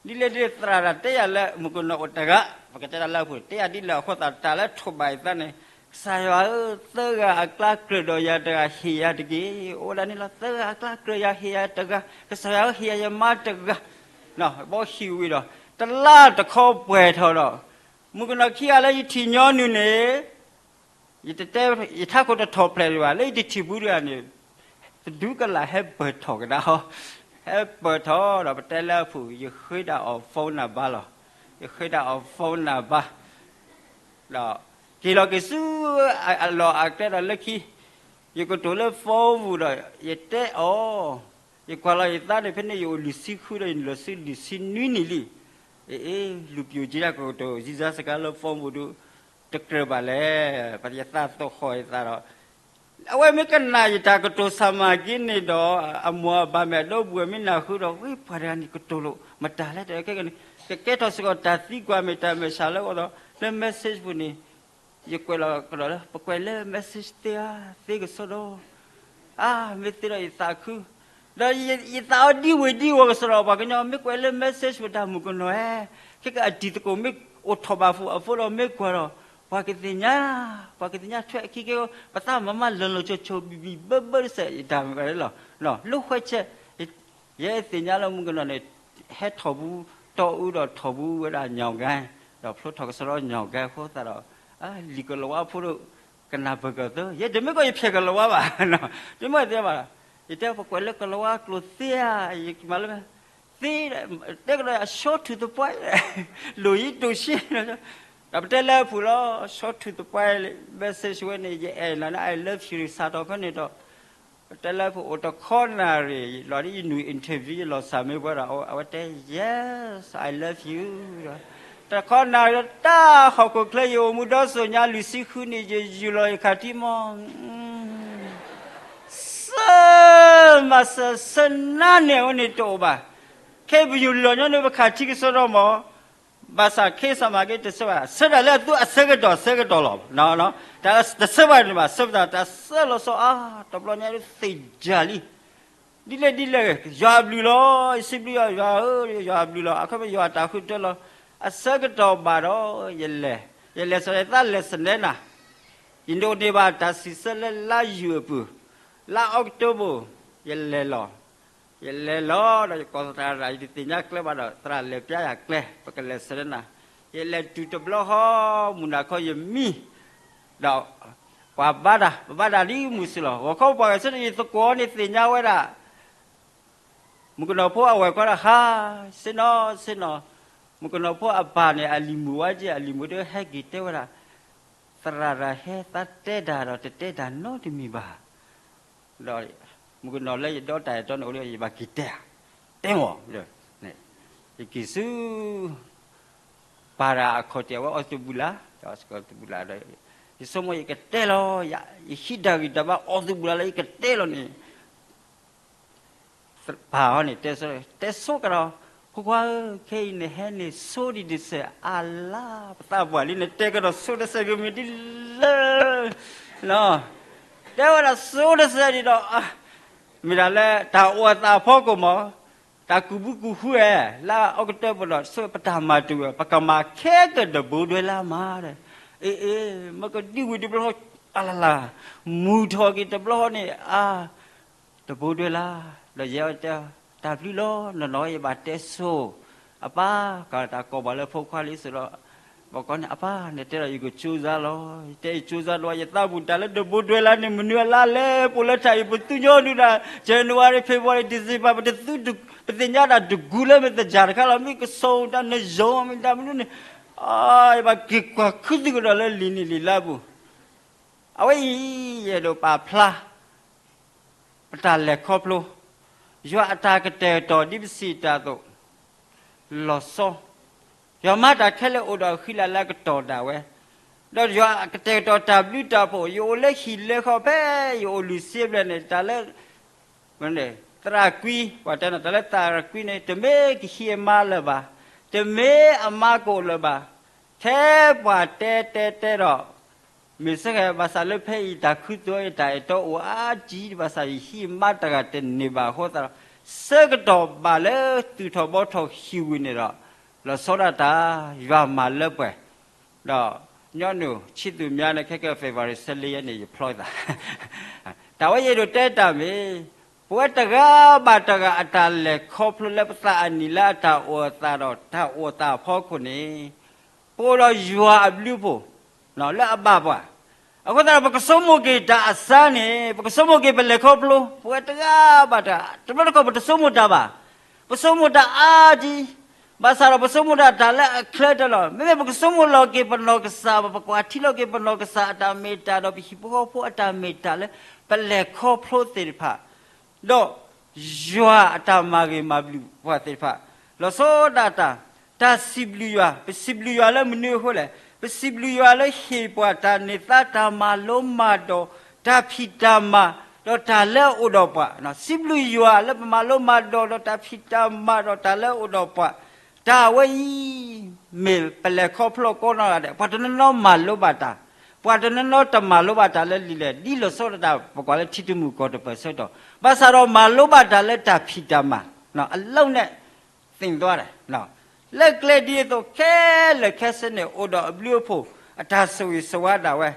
ဒ်လဲၣ်ဒ်လဲၣ်သရၣ်တၢ်တဲယၤလၢ မုၣ်ကနီၤအိၣ်တဂၤ, ပကတဲတၢ်လၢအပူၤ တဲယၤဒ်လဲၣ်အဃိသတး တၢ်လၢထိးဘၣ်ယသးန့ၣ်, ကစၢ်ယွၤဧၢ သၢဂၤအကျါကြၢးဒီးယၤတဂၤ ဟ့ၣ်ယၤတက့ၢ်, အိၣ်ဝဲဒၣ်န့ၣ်လီၤ သၢဂၤအကျါကြၢးယၤ ဟ့ၣ်ယၤတဂၤ, ကစၢ်ယွၤဧၢ ဟ့ၣ်ယၤယမါတဂၤ, ဘီဟံၣ်ဝံၤဒီး တလါတခီပှဲၤထီၣ်ဒီး မုၣ်ကနီၤခံဂၤလၢယထံၣ်ညီနုၢ်န့ၣ် ယတတဲ ယထးခိၣ်တထီၣ်ဖျဲးဒံးဘၣ် လၢယတထံၣ်ဘူးတဂၤန့ၣ်, တဒူကလာ်ဟဲပၢၢ်ထီၣ်ကဒါဟီ, ဟဲပၢၢ်ထီၣ်ဒီးပတဲလၢအပူၤ ယဃ့ဒၣ်အီၤ phone number လီၤ, ယဃ့ဒၣ်အီၤ phone number ဒီး က့ၤလီၤက့ၤဆူ အလီၢ်အကျဲဒီးလၢခံ, ယကတိၤလၢ phone ပူၤဒီး ယတဲအီၤ, ယကွၢ်လီၤယသးန့ၣ် ဖဲန့ၣ်ယအိၣ်လွံၢ်ဆံဃုဒီး ယလီၤဆူလွံၢ်ဆံနွံနံၣ်လံ, အ့ လူၤပျိာ်က့ၤဒၣ်ကကတိၤ စံစါစကါလၢ phone ပူၤဒုး တကြၢးဘၣ်လဲၣ်, ယသးသဟီၣ်ယသးဒီး အဝဲမ့ၢ်ကနၣ်ယတၢ်ကတိၤဆၢမၤက့ၤန့ၣ်ဒီး အမိၢ်အပၢ်မ့ၢ်အဒီပုၢ်ဝဲၢ်မ့ၢ်နၢ်ဟူဒီး ဝဲပှၤတဂၤန့ၣ်ကတိၤလိာ်မတၤလဲၣ်, ကကဲထီၣ်စ့ၢ်ကီးတၢ်သံကွၢ်မ့ၢ်တၢ်မဲာ်ဆှးလၢအဂီၢ်ဒီး လၢ message ပူၤန့ၣ် ယကွဲးလီၤကဒီးလၢ ပကွဲးလၢ message သ့ဧါ, သ့ကစီဒီ, အါ မ့ၢ်သ့ဒီးယသးခု, ဒီးယသးအီၤဒံဝ့ၤဒံဝီၤကစီဒီ ပှၤကညီမ့ၢ်ကွဲးလၢ message ပူၤတၢ်မုၣ်ကနီၤဧၢ, ခဲကအတံၤသကိးမ့ၢ်အိၣ်ထီၣ်ဘၣ်ဖိအဖိဒီးမ့ၢ်ကွၢ်ဒီး ပှၤကသ့ၣ်ညါ, ပှၤကသ့ၣ်ညါထွဲအခံက့, ပသးမၤမၤလၢာ်လၢာ်ဆိးဆိးဘံၣ်ဘံၣ်ဘၢဘၢတစဲး ယတၢ်မ့ၢ်လီၤ, လၢဃဲဆဲး, ယဲသ့ၣ်ညါလၢမုၣ်ကနီၤန့ၣ် ဟဲထီၣ်ဘူးတီအူဒီးထီၣ်ဘူးဝဲဒၣ်ညီၣ်ကဲ, ဒီးဖျိထီၣ်ကစီဒီညီၣ်ကဲအဃိသတးဒီး လံာ်ကလၤဝါဖိဒိၣ် ကနၢ်ပၢၢ်ကီၢ်သၢ, ယဲတမ့ၢ်ကီးယဖျဲၣ်ကလၤဝါဘၣ်, တမ့ၢ်သ့ဘၣ်, ယတဲပကွဲးလၢကလၤဝါကျိာ်သ့ဧါ, ယမၤလၢ သ့, တဲကဒီး short to the point, လိၣ်ယံၤတိၢ်ဆံ, ဒီးပတဲလၢအပူၤလီၤ short to the point, message ဝဲန့ၣ် ယအဲၣ်နၤန့ၣ် I love you စးထီၣ်ဖဲန့ၣ်ဒီး ပတဲလၢအပူၤအိၣ်တခီနၣ်ရံၣ် လီၤဒ်ယနုာ် interview ယလီၤစၢ်မ့ၢ်ပှဲၤဒီး အဝဲတဲ Yes, I love you ဒီး တခီနၣ်ရံၣ်ဒီးတၢ်ဟီၣ်ခိၣ်ချၢယအိၣ်မူဒီစိၤညါလွံၢ်ဆံဃုနံၣ် ယယူၢ်လီၤယခါထံမီၢ် ဆၢမၤစၢၤဆၢနါန့ၣ် အဝဲန့ၣ်တအိၣ်ဘၣ်. ခဲအံၤပယူၢ်လီၤညီနုၢ်ပခးထံကစီဒီမီၢ်, ဘၣ်ဆၣ်ခ့စၢ်မၤက့ၤတဆၢဘၣ်, ဆၢဒၣ်လၢအသူအဆၢကတီၢ်ဆၢကတီၢ်လီၤ. တၢ်တဆၢဘၣ်န့ၣ်ဘၣ် ဆၢပသးတၢ်ဆၢလီၤဆီအါ, တဘျီညါဒုးသ့ၣ်ယၢ်လံ ဒ်လဲၣ်ဒ်လဲၣ်, ယွၤအဘျုးလီၤ, ယစံးဘျုးယွၤ, ယွၤဧၢ, ယွၤအဘျုးလီၤ, အခီပညီယွၤအတၢ်ဃုထၢလီၤ. အဆၢကတီၢ်ဘၣ်ဒီး ယလဲၤ, ယလဲၤစီၤယသးလဲၤစနဲနၤ, ယဒိးန့ၢ်ဘၣ်တၢ်စံးဆၢလၢလါယူၤအပူၤ, လါအီးကထိဘၢၣ် ယလဲၤလီၤ. ယလဲၤလီၤဒီးယကိးသရၣ် ယတသ့ၣ်ညါကျဲဘၣ်ဒီး သရၣ်လဲၤပျါယၤကျဲ ပကလဲၤဆၢနၤ, ယလဲၤတုၤတဘျီဃီ မုၢ်နၤခီယမံ ဒီး ပှၤဘါတၢ် ပဘါတၢ်ဒ်မုၢ်စ့ၢ်လီၤ. ဂီၤခီပှၤဂဲၤဆၢထၢၣ် ယသကိးန့ၣ်သ့ၣ်ညါဝဲဒၣ် မုၣ်ကနီၤဖိအဝဲၢ်ကွၢ်တၢ်ဟါ, ဆ့ၣ်နီၤဆ့ၣ်နီၤ, မုၣ်ကနီၤဖိအပၢ်န့ၣ် အလံၤမုၣ်ဝဲက့ အလံၤမုၣ်တဟဲက့ၤတဲဝဲဒၣ်, သရၣ်တၢ်ဟဲသးတဲတၢ်ဒီးတတဲတၢ်နီတမံၤဘၣ်, ဒီး မုၣ်ကနီၤလၢယဒီတၢ်အဲၣ်တီန့ၣ်အိၣ်ဒီး ယဘၣ်က့ၤတဲဧါ, တဲမီၤ, ယက့ၤဆူ ပၢ်တၢ်အခီၣ်ထံးဝဲအီသဘူၣ်လး, ဒီးအီသဘူၣ်လးဒီး ယဆိကမိၣ်ယကတဲလီၤ, ယဟံးတၢ်ဂံၢ်တၢ်ဘါအီသဘူၣ်လးလၢယကတဲလီၤန့ၣ် ပၢ်ဟီန့ၣ် တဲဆိကဒီး, ဖိခွါဧၢ, ခဲအံၤနဟဲန့ၣ်ဆိဒံးတစဲးအါလါ, ပသးပှၢ်လံ နတဲကဒီးဆိတစဲးကမ့ၢ်ဒ်လဲၣ်, တဲဝဲဒၣ်ဆိတစဲးဒံးဒီး မ့ၢ်ဒၣ်လၢတၢ်အိၣ်အသးအဖီခိၣ်မး, တၢ်ကူၣ်ဘုကူၣ်ဃုဧဲ, လၢအီကတၢၢ်ပဒီး ဆိပတၢ်မၤတုၤဝဲ ပကမၤခဲကတဘိဒွဲလါမး, အ့ အ့ မ့ၢ်ကဒံဝံၤတဘျီဃီ အလလၢ်, မုၢ်ထီၣ်က့ၤတဘျီဃီန့ၣ် အါ တဘိဒွဲလါ, ဒီးယဲတဲ တၢ်ဘျုးလီၤ နီၢ်နီၢ် ယဘၣ်တဲဆိ, အပၢ် ကတၢ်ကိးပှၤလၢဖိခွါလံစ့ၢ်ဒီး ဘၣ်ကီန့ၣ် အပၢ် နတဲဒီးယကကၠိစါလီၤ, ယတဲယကၠိစါဒီး ယသးပူၤတၢ်လၢတဘိဒွဲလါန့ၣ် မနုၤအလါလဲၣ်, ပအိၣ်လၢတၢ်အံၤပသူညီဒုဒၣ် January February December ပတသူ ပသ့ၣ်ညါတၢ်တကူလၢမ့ၢ်သ့ၣ်ညါတခါလီၤ, မ့ၢ်ကစီၣ်တၢ်နယီၢ်မ့ၢ်တၢ်မနုၤန့ၣ်, ယဘၣ်က့ၤကွၢ်ခုသံကဒီးလၢလံာ်န့ၣ်လံာ်လါပူၤ, အဝဲအံၤ ယအဲၣ်ဒိးပာ်ဖျါ ပတၢ်လဲၤခီဖျိ ယွၤအတၢ်ကတဲာ်ကတီၤဒ်ပစံးတၢ်အသိး လီၤဆီ, ယွၤမၤတၢ်ခဲလၢာ်အိၣ်ဒီးအဃံလၤလၢအကတီၢ်ဒၣ်ဝဲ, ဒီးယွၤအကတဲာ်ကတီၤတၢ်ဘျုးတၢ်ဖှိၣ် ယအိၣ်လၢဟံၣ်လၢဃီဖဲ ယအိၣ်လွံၢ်ဆံဘျဲၣ်န့ၣ် တၢ်လၢ သရၣ်ကွံ ပှၤတဲန့ၣ် တၢ်လၢသရၣ်ကွံန့ၣ် တမ့ၢ်ကဟံးအမါလၢၤဘၣ်, တမ့ၢ်အမါကအိၣ်လၢၤဘၣ်, ခဲပှၤတဲတဲတဲဒီး မ့ၢ်စ့ၢ်ကီး ဘၣ်ဆၣ်လၢဖဲအံၤတၢ်ခူသူၣ်အံၤ တၢ်အဲၣ်တီအိၣ်အါကံ ဘၣ်ဆၣ်ယဟံးမါတဂၤတန့ၢ်ဘၣ်အဃိသတးဒီး ဆၢကတီၢ်ဘၣ်လၢသုးထီၣ်ဘီထီၣ်ဟံၣ်ဝံၤန့ၣ်ဒီး လီၤဆီဒၣ်တၢ် ယွၤမၤလၢပှဲၤ, ဒီးညီနုၢ်ဆံးသူၣ်မါန့ၣ် ခဲက February ဆၢလ့ယဲန့ၣ် ယဖျီသး တၢ်ဝဲယအဲၣ်ဒိးတဲတၢ်မ့ၢ် ပဝဲတဂၤဘၣ်တဂၤအတၢ်လဲၤခီဖျိလၢပသးအနံၣ်လၢအတၢ်အိၣ်အသးဒီးတၢ်အိၣ်သးအဖီခိၣ်န့ၣ် ပအိၣ်ဒီးယွၤအဘျုးအဖှိၣ် လၢအဘၣ်ပှၤ, အဃိသတးဒီး ပကဆိကမိၣ်က့ၤတၢ်အစၢ်န့ၣ် ပကဆိကမိၣ်က့ၤပလဲၤခီဖျိ ပဝဲတဂၤဘၣ်တဂၤ တဘျီတခီၣ်ပတဆိကမိၣ်တၢ်ဘၣ်, ပဆိကမိၣ်တၢ်အါကံ ဘၣ်ဆၣ်ဒီးပဆိကမိၣ်တၢ်တၢ်လၢအချၢတၢ်လီၤ. မ့မ့ၢ်ပကဆိကမိၣ်လီၤက့ၤပနီၢ်ကစၢ်ဘၣ်, ပကွၢ်ထံလီၤက့ၤပနီၢ်ကစၢ်အတၢ်မ့ၢ်တၢ်ဒီးပဟံၣ်ဖိဃီဖိအတၢ်မ့ၢ်တၢ်လၢ ပလဲၤခီဖျိသ့ၣ်တဖၣ် ဒီးယွၤအတၢ်မၤဂ့ၤမၤဘျုးပှၤသ့ၣ်တဖၣ် လီၤဆီဒၣ်တၢ်, တၢ်စံးဘျုးယွၤ, ပစံးဘျုးယွၤလၢမနုၤအဃိလဲၣ်, ပစံးဘျုးယွၤလၢဟ့ၣ်ပှၤတၢ်န့ၢ်သါတၢ်မၤလိမၤဒိး, တၢ်ဖံးတၢ်မၤ, ဒီးတၢ်လၢအအိၣ်ဒီးပှၤ, စံးဘျုးယွၤလၢပမၤလိမၤဒိးဒီးတၢ်ဖံးတၢ်မၤဒီးတၢ်လၢအအိၣ်ဒီးပှၤ, တၢ်ဝဲအံၤ မ့ၢ်ပလဲၤခီဖျိကိးနီၢ်ဂၤဒဲး, ပှၤတနီၤနီၤမၤလိဘၣ်တၢ်, ပှၤတနီၤနီၤတမၤလိဘၣ်တၢ်လၢလံာ်လဲၣ်, ဒ်လီၤဆီဒၣ်တၢ် ပကွၢ်လၢထံတမုၢ်ကီၢ်တပၢၢ်ဆၢကတီၢ်, ဘၣ်ဆၣ်ဒီးမၤလိဘၣ်တၢ်လၢတၢ်ဖံးတၢ်မၤ, အလုပ်နဲ့ သင်သွားတယ်, လၢကျဲဒ်သိးခဲလၢာ်ခဲဆ့န့ၣ် အိၣ်ဒီးအဘျုးအဖှိၣ် အတၢ်ဆိၣ်ဂ့ၤဆိၣ်ဝါဒၣ်ဝဲ,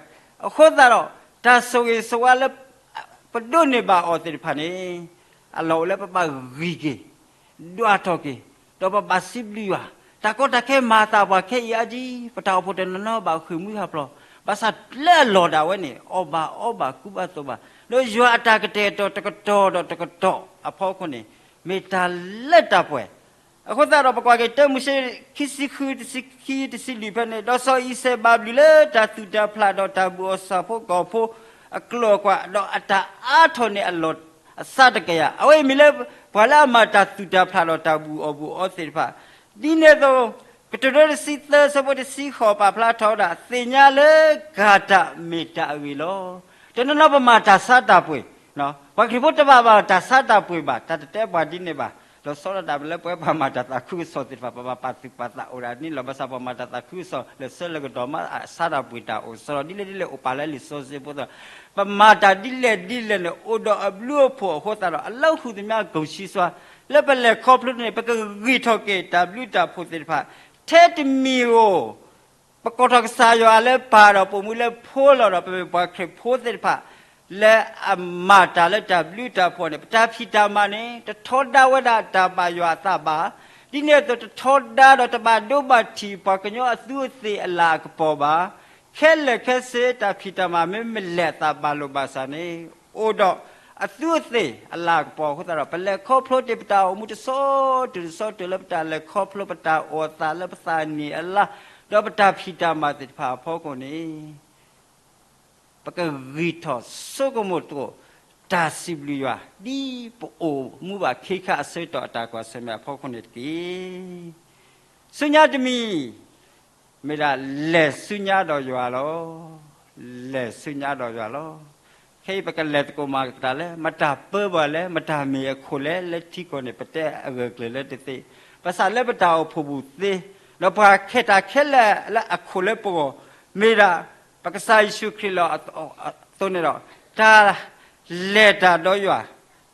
အဃိသတးဒီး တၢ်ဆိၣ်ဂ့ၤဆိၣ်ဝါလၢ ပဒိးန့ၢ်ဘၣ်အီၤသ့ၣ်တဖၣ်န့ၣ် အလီၢ်အိၣ်လၢပဘၣ်ဂံၢ်က့ၤ ဒွးထီၣ်က့ၤ, ဒီးပဘၣ်စံးဘျုးယွၤ, တၢ်ကီတၢ်ခဲမၤအသးပှၤခဲအံၤအါကံ, ပတၢ်အိၣ်ဖှိၣ်တနီၤနီၤဘၣ်ဃ့ၢ်မှံဟးဖျိး, ဘၣ်ဆၣ်လၢအလီၢ်ဒၣ်ဝဲန့ၣ် အီၣ်ဘၣ်အီဘၣ်ကူဘၣ်သိးဘၣ်, ဒီးယွၤအတၢ်ကတဲာ်ကတီၤတကတီၢ်ဒီးတကတီၢ်အဖီခိၣ်န့ၣ် မ့ၢ်တၢ်လၢတၢ်ပှဲၤ, အဃိသတးဒီး ပကွၢ်က့ၤတၢမိၤၡ့ ခံဆံဃု တဆံခံ တဆံလွံၢ်ဖဲန့ၣ်, ဒီးစီၤအံၤစဲးဘၣ်ဘျုးလၢတၢ်သူၣ်တၢ်ဖျးဒီးတၢ်ဘူၣ်အီၣ်စၢ်ဖိကီၢ်ဖိ အကျိာ်အကွာ်, ဒီးအတၢ်အါထီၣ်န့ၢ်အလီၢ်အစးတကယၤ, အဝဲအံၤမ့ၢ်လၢ ပှၤလၢအမၤတၢ်သူၣ်တၢ်ဖျးဒီးတၢ်ဘူၣ်အီၣ်ဘူၣ်အီသ့ၣ်တဖၣ်, ဒ်န့ၣ်အသိး ကတိၤဒိတဆံသၢ ဆၢဖိတဆံဃိး ပာ်ဖျါထီၣ်ဝဲဒၣ် သ့ၣ်ညါလၢကၤတၢ်မ့ၢ်တၢ်အဂ့ၤလီၤ. တနီၤနီၤပမၤတၢ်ဆါတၢ်ပှ့ၤ, ပှၤခရံာ်ဖိတဘၣ်ဘၣ်တၢ်ဆါတၢ်ပှ့ၤဘၣ်, တၢ်တတဲပှၤဒ်န့ၣ်ဘၣ်, လီၤဆီဒၣ်တၢ်လၢပဝဲပှၤမၤတၢ်သးခုကစီၣ်သ့ၣ်တဖၣ် ပဘၣ်ပာ်သူၣ်ပာ်သးအိၣ်ဒၣ်န့ၣ်လီၤ. ဘၣ်ဆၣ်ပှၤမၤတၢ်သးခုကစီၣ် လၢဆၢလၢကတီၢ်မး အဆါတၢ်ပှ့ၤတၢ်အိၣ်ဆီလီၤ. ဒ်လဲၣ်ဒ်လဲၣ်အိၣ်ပာ်လၢလံာ်စီဆှံဖိသတး, ပမၤတၢ်ဒ်လဲၣ်ဒ်လဲၣ်န့ၣ် အိၣ်ဒီးအဘျုးအဖှိၣ်အဃိသတးဒီး အလၢဟူသမျးကိၣ်ဆံစွါ လၢပလဲၤခီဖျိန့ၣ် ပကဂံၢ်ထီၣ်က့ၤတၢ်ဘျုးတၢ်ဖှိၣ်သ့ၣ်တဖၣ်, ထဲတမံၤဧိၤ ပကိးထီၣ်ကစၢ်ယွၤလၢပၢ်ဒီးပိာ်မုၣ်လၢဖိလီၤဒီး ပမ့ၢ်ပှၤခရံာ်ဖိသ့ၣ်တဖၣ်, လၢအမၤတၢ်လၢတၢ်ဘျုးတၢ်ဖှိၣ်န့ၣ် ပတၢ်ဖံးတၢ်မၤန့ၣ် တထီဒါဝဲဒၣ်တၢ်ဘၣ်ယွၤအသးဘၣ်. ဒ်န့ၣ်အသိးတထီဒါဒီးတဘၣ်ဒိဘၣ်ထံး ပှၤကညီအသူးအသ့ၣ်အလၤအကပီၤဘၣ်. ခဲလၢာ်ခဲဆ့တၢ်ဖံးတၢ်မၤမ့ၢ်မလဲၣ်အသးဘၣ်လိာ်ဘၣ်စးန့ၣ် အိၣ်ဒီးအသူးအသ့ၣ်အလၤအကပီၤအဃိသတးဒီး ပလဲၤခီဖျိတ့ၢ်ပတၢ်အိၣ်မူတဆီတၢ်တဆီတၢ်လၢပတၢ်လဲၤခီဖျိပတၢ်အိၣ်အသးလၢပသးနံၣ်အလါ ဒီးပတၢ်ဖံးတၢ်မၤသ့ၣ်တဖၣ်အဖီခိၣ်န့ၣ် ပကဂံၢ်ထီၣ်ဆိကမိၣ်သကိး တၢ်စံးဘျုးယွၤ ဒ်ပအိၣ်မူဘၣ်ခ့ခါအဆၢကတီၢ်အတၢ်ကွၢ်ဆၢၣ်မဲာ်အဖီခိၣ်န့ၣ်တက့ၢ်. ဆူညါတမံၤ မ့ၢ်ဒၣ်လဲၤဆူညါဒီးယွၤလီၤ. လဲၤဆူညါဒီးယွၤလီၤ. ခဲအံၤပကလဲၤသကိးမၤသကိးတၢ်လၢ မတၤပၢပှၤလဲၣ်, မတၤမ့ၢ်အခိၣ်လဲၣ်, လၢထံကီၢ်န့ၣ် ပတဲအဂၢၢ်ကျၢၤလၢတသ့, ဘၣ်ဆၣ်လၢပတၢ်အိၣ်ဖှိၣ်ပူၤသ့, ဒီးပှၤခဲတၢ်ခဲလၢာ်လၢအခိၣ်လၢပဂီၢ် မ့ၢ်ဒၣ် ပကစၢ်ယ့ၣ်ၡူးခရံာ်လီၤအသိးန့ၣ်ဒီး တၢ်လဲၤတၢ်ဒီးယွၤ,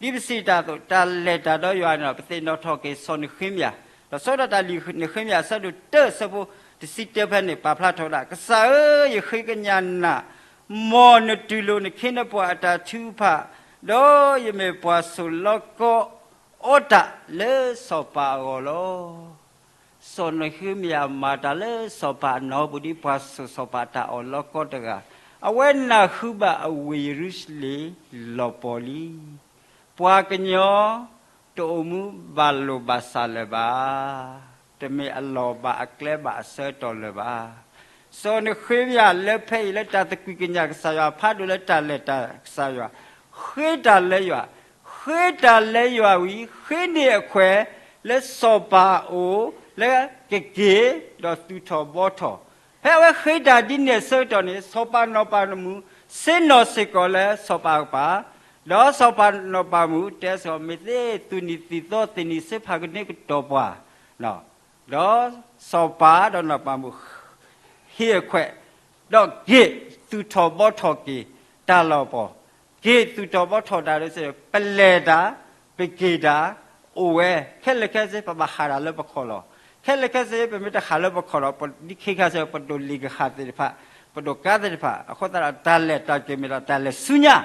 ဒ်ပစံးတၢ်အသိး တၢ်လဲၤတၢ်ဒီးယွၤန့ၣ်ဒီး ပသ့ၣ်နီၣ်ထီၣ်က့ၤစီၤနဃ့မယၤ, ဒီးဆၢကတီၢ်တၢ်လံာ်နဃ့မယၤ အဆၢဒိၣ်တၢ အဆၢဖိတဆံတၢဖဲန့ၣ် ပာ်ဖျါထီၣ်ဝဲဒၣ်, ကစၢ်ဧၢ, ယဃ့ကညးနၤ, မ်နတူၢ်လိာ်နခ့နပှၤအတၢ်ထုကဖၣ်, ဒီးယမ့ၢ်ပှၤစိာ်လီၤကီ အီတၢ်လၢစီၤပၤအဂီၢ်လီၤ. စီၤနဃ့မယၤမၤတၢ်လၢစီၤပၤအနီၢ်ပူၤ ဒ်ပှၤစိာ်စီၤပၤတၢ်အီၣ်လီၤကီတဂၤ, အဝဲနၢ်ဟူဘၣ်အဝ့ၢ်ယရူၤၡလ့ၣ်လီၤပှီၢ်လံ. ပှၤကညီတအိၣ်မူဘၣ်လိာ်ဘၣ်စးလၢၤဘၣ်, တမ့ၢ်အလီၢ်ဘၣ်အကျဲဘၣ်အဆၢကတီၢ်လၢၤဘၣ်. စီၤနဃ့မယၤလၢဖဲအံၤလၢတၢ်သကွံၢ်ကညးကစၢ်ယွၤ ဖးဒိၣ်လၢတၢ်လဲၤတၢ်ကစၢ်ယွၤ, ဃ့တၢ်လၢယွၤ, ဃ့တၢ်လၢယွၤဝံၤ ဃ့န့ၢ်အခွဲးလၢစီၤပၤအအိၣ် လၢကက့ၤဒီးသူၣ်ထီၣ်ဘှီထီၣ်, ဖဲအဝဲဃ့တၢ်ဒ်န့ၣ်အဆၢကတီၢ်န့ၣ် စီၤပၤနီၢ်ပၤမုၣ် ဆ့ၣ်နီၤစ့ၢ်ကီးလၢစီၤပၤအကပၤ, ဒီးစီၤပၤနီၢ်ပၤမုၣ်တဲစ့ၢ်ကီး မ့ၢ်သ့သူၣ်နံၤသံၣ်သီသ့ၣ်နံၤစ့ဖးကန့ၢ်ကတီၢ်ပှၤ, ဒီးစီၤပၤဒီးနီၢ်ပၤမုၣ် ဟ့ၣ်အခွဲး, ဒီးက့ၤသူၣ်ထီၣ်ဘှီထီၣ်က့ၤတၢ်လီၢ်ပီၢ်, က့ၤသူၣ်ထီၣ်ဘှီထီၣ်တၢ်ဒီး ပလဲၤတၢ်, ပက့ၤတၢ်, အိၣ်ဝဲ, ခဲလၢာ်ခဲဆ့ ပဘၣ်ဟးတၢ်လၢပခီၣ်လီၢ်, ခဲလၢာ်ခဲဆ့ ပမ့ၢ်တဟးလၢပခီၣ်လီၢ် ပဒ်ခဲခါဆ့ ပဒိးလံာ်ကဟၣ်သ့ၣ်တဖၣ်, ပဒိးကါသ့ၣ်တဖၣ်, အဃိသတးဒီး တၢ်လဲၤတၢ်က့ၤမ့ၢ်ဒၣ်တၢ်လဲၤဆူညါ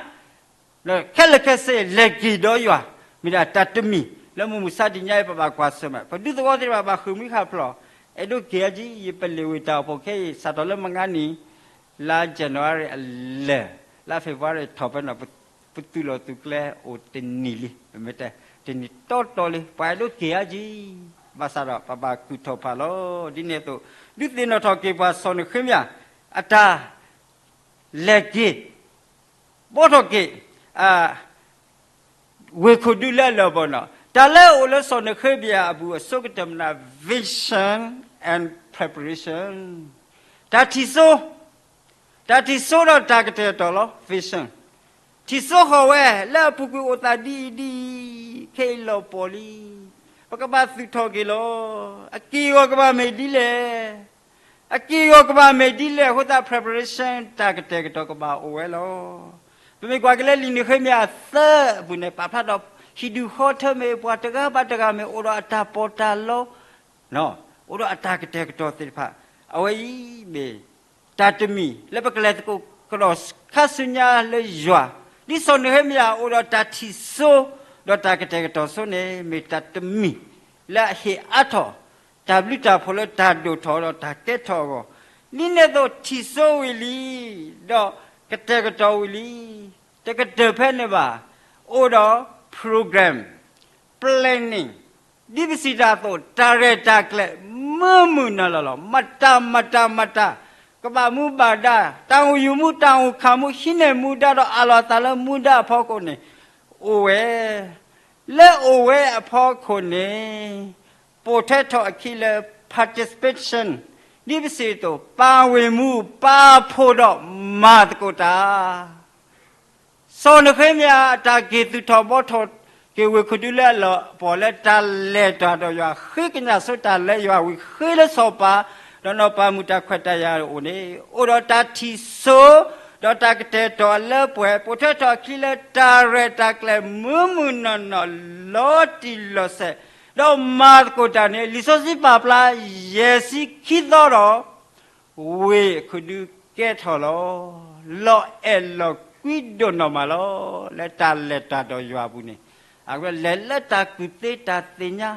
ခဲလၢာ်ခဲဆ့ လဲၤက့ၤဒီးယွၤ မ့ၢ်ဒၣ်တၢ်တမံၤလၢမုၢ်မဆါတနံၤညါအံၤ ပဘၣ်ကွၢ်ဆၢၣ်မဲာ်, ပဒူသဝီသ့ၣ်တဖၣ်ဘၣ်ဃ့ၢ်မှံဟးဖျိး, အဲၣ်ဒိးက့ၤအါကံ, ယပလ့ၣ်ဝ့ၢ်တၢ်အိၣ်ဖှိၣ်ခဲအံၤ စးထီၣ်လၢမုၢ်နံၤ, လါ January အလၢာ်, လါ February ထီၣ်ဖဲန့ၣ် ပသူၣ်လီၤသူၣ်ကျဲအိၣ်တနံၤလံ, ပမ့ၢ်တဲ, တနံၤတီတီလံ, ပှၤအဲၣ်ဒိးက့ၤအါကံ, ဘၣ်ဆၣ်ဒီးပဘၣ်ကုၢ်ထီၣ်ဖးလီၤ. ဒ်န့ၣ်အသိး ဒုးသ့ၣ်နီၣ်ထီၣ်က့ၤပှၤစီၤနဃ့မယၤ အတၢ် လဲၤက့ၤ ဘှီထီၣ်က့ၤ ဝ့ၢ်ခိၣ်ဒူလၢအလၢာ်အပီၢ်န့ၣ်, တၢ်လၢအအိၣ်လၢစီၤနဃ့မယၤအပူၤအဆိကတၢၢ်မနုၤ vision and preparation, တၢ်ထံၣ်စိ, တၢ်ထံၣ်စိဒီးတၢ်ကတဲာ်ကတီၤလီၤ vision, ထံၣ်စိဃီၤဝဲ လၢအပူၤကွံာ်အိၣ်သးဒ်အံၤဒ်အံၤ, ခဲအံၤလီၤပှီၢ်လံ, ပကဘၣ်သူၣ်ထီၣ်က့ၤလီၤ. အက့ၢ်အဂီၤကဘၣ်မ့ၢ်ဒ်လဲၣ် အက့ၢ်အဂီၤကဘၣ်မ့ၢ်ဒ်လဲၣ်အဃိသတး preparation တၢ်ကတဲာ်ကတီၤကဘၣ်အိၣ်ဝဲလီၤ. ပမ့ၢ်ကွၢ်က့ၤလၢလံာ်နဃ့မယၤအသၢအပူၤန့ၣ် ပာ်ဖျါဒီး ဟံၣ်ဒူၣ်ဃီထၢမ့ၢ် ပှၤတဂၤဘၣ်တဂၤမ့ၢ် အိၣ်ဒီးအတၢ်ပီးတၢ်လီ, အိၣ်ဒီးအတၢ်ကတဲာ်ကတီၤသ့ၣ်တဖၣ်, အဝဲအံၤမ့ၢ် တၢ်တမံၤလၢပကလဲၤသကိးကဒီးခါဆူညါလၢယွၤ, ဒ်စီၤနဃ့မယၤအိၣ်ဒီးတၢ်ထံၣ်စိ ဒီးတၢ်ကတဲာ်ကတီၤစိန့ၣ် မ့ၢ်တၢ်တမံၤလၢအဟ့ၣ်အါထီၣ် တၢ်ဘျုးတၢ်ဖှိၣ်လၢတၢ်ဒိၣ်ထီၣ်ဒီးတၢ်ကဲထီၣ်အဂီၢ်, ဒ်န့ၣ်အသိးထံၣ်စိဝံၤလံ ဒီးကတဲာ်ကတီၤဝံၤလံ, တကတၢၢ်ဖဲန့ၣ်ဘၣ်, အိၣ်ဒီး program planning, ဒ်ပစံးတၢ်အသိး တၢ်ရဲၣ်တၢ်ကျဲၤ မုၢ်မုၢ်နီၢ်နီၢ်လီၤ. မတၤမတၤမတၤ ကဘၣ်မူဘၣ်ဒါ, တၢ်အိၣ်ယုာ်မူ တၢ်အိၣ်ခးမူ ဟံးန့ၢ်မူဒါဒီးအးလီၤအသးလၢမူဒါအဖီခိၣ်န့ၣ် အိၣ်ဝဲ, လၢအိၣ်ဝဲအဖီခိၣ်န့ၣ် ပိာ်ထွဲထီၣ်အခံလၢ participation, ဒ်ပစံးအသိး ပါဝင်မှု ပာ်ဖှိၣ်ဒီးမၤသကိးတၢ် စီၤနဃ့မယၤအတၢ်က့ၤသူၣ်ထီၣ်ဘှီထီၣ်က့ၤဝ့ၢ်ခိၣ်ဒူလၢအလီၢ်အပီၢ်လၢတၢ်လဲၤတၢ်ဒီးယွၤ ဃ့ကညးဆိတၢ်လၢယွၤဝံၤ ဃ့လၢစီၤပၤ ဒီးနီၢ်ပၤမုၣ်တၢ်ခွဲးတၢ်ယာ်အအိၣ်န့ၣ် အိၣ်ဒီးတၢ်ထံၣ်စိ ဒီးတၢ်ကတဲာ်ကတီၤအလၢပှဲၤ ပိာ်ထွဲထီၣ်အခံလၢတၢ်ရဲၣ်တၢ်ကျဲၤ မုၢ်မုၢ်နီၢ်နီၢ် လီၤတံၢ်လီၤဆဲး ဒီးမၤသကိးတၢ်န့ၣ် လံာ်စီဆှံပာ်ဖျါ ယဲၢ်ဆံခံသီဒီး ဝ့ၢ်ခိၣ်ဒူကဲထီၣ်လီၤ. လီၤအဲၣ်လီၤ ကွံဒိၣ်နီၢ်မးလီၤ. လၢတၢ်လဲၤတၢ်ဒီးယွၤအပူၤန့ၣ်, အဝဲလဲၤလၢတၢ်ကူၣ်သ့တၢ်သ့ၣ်ညါ,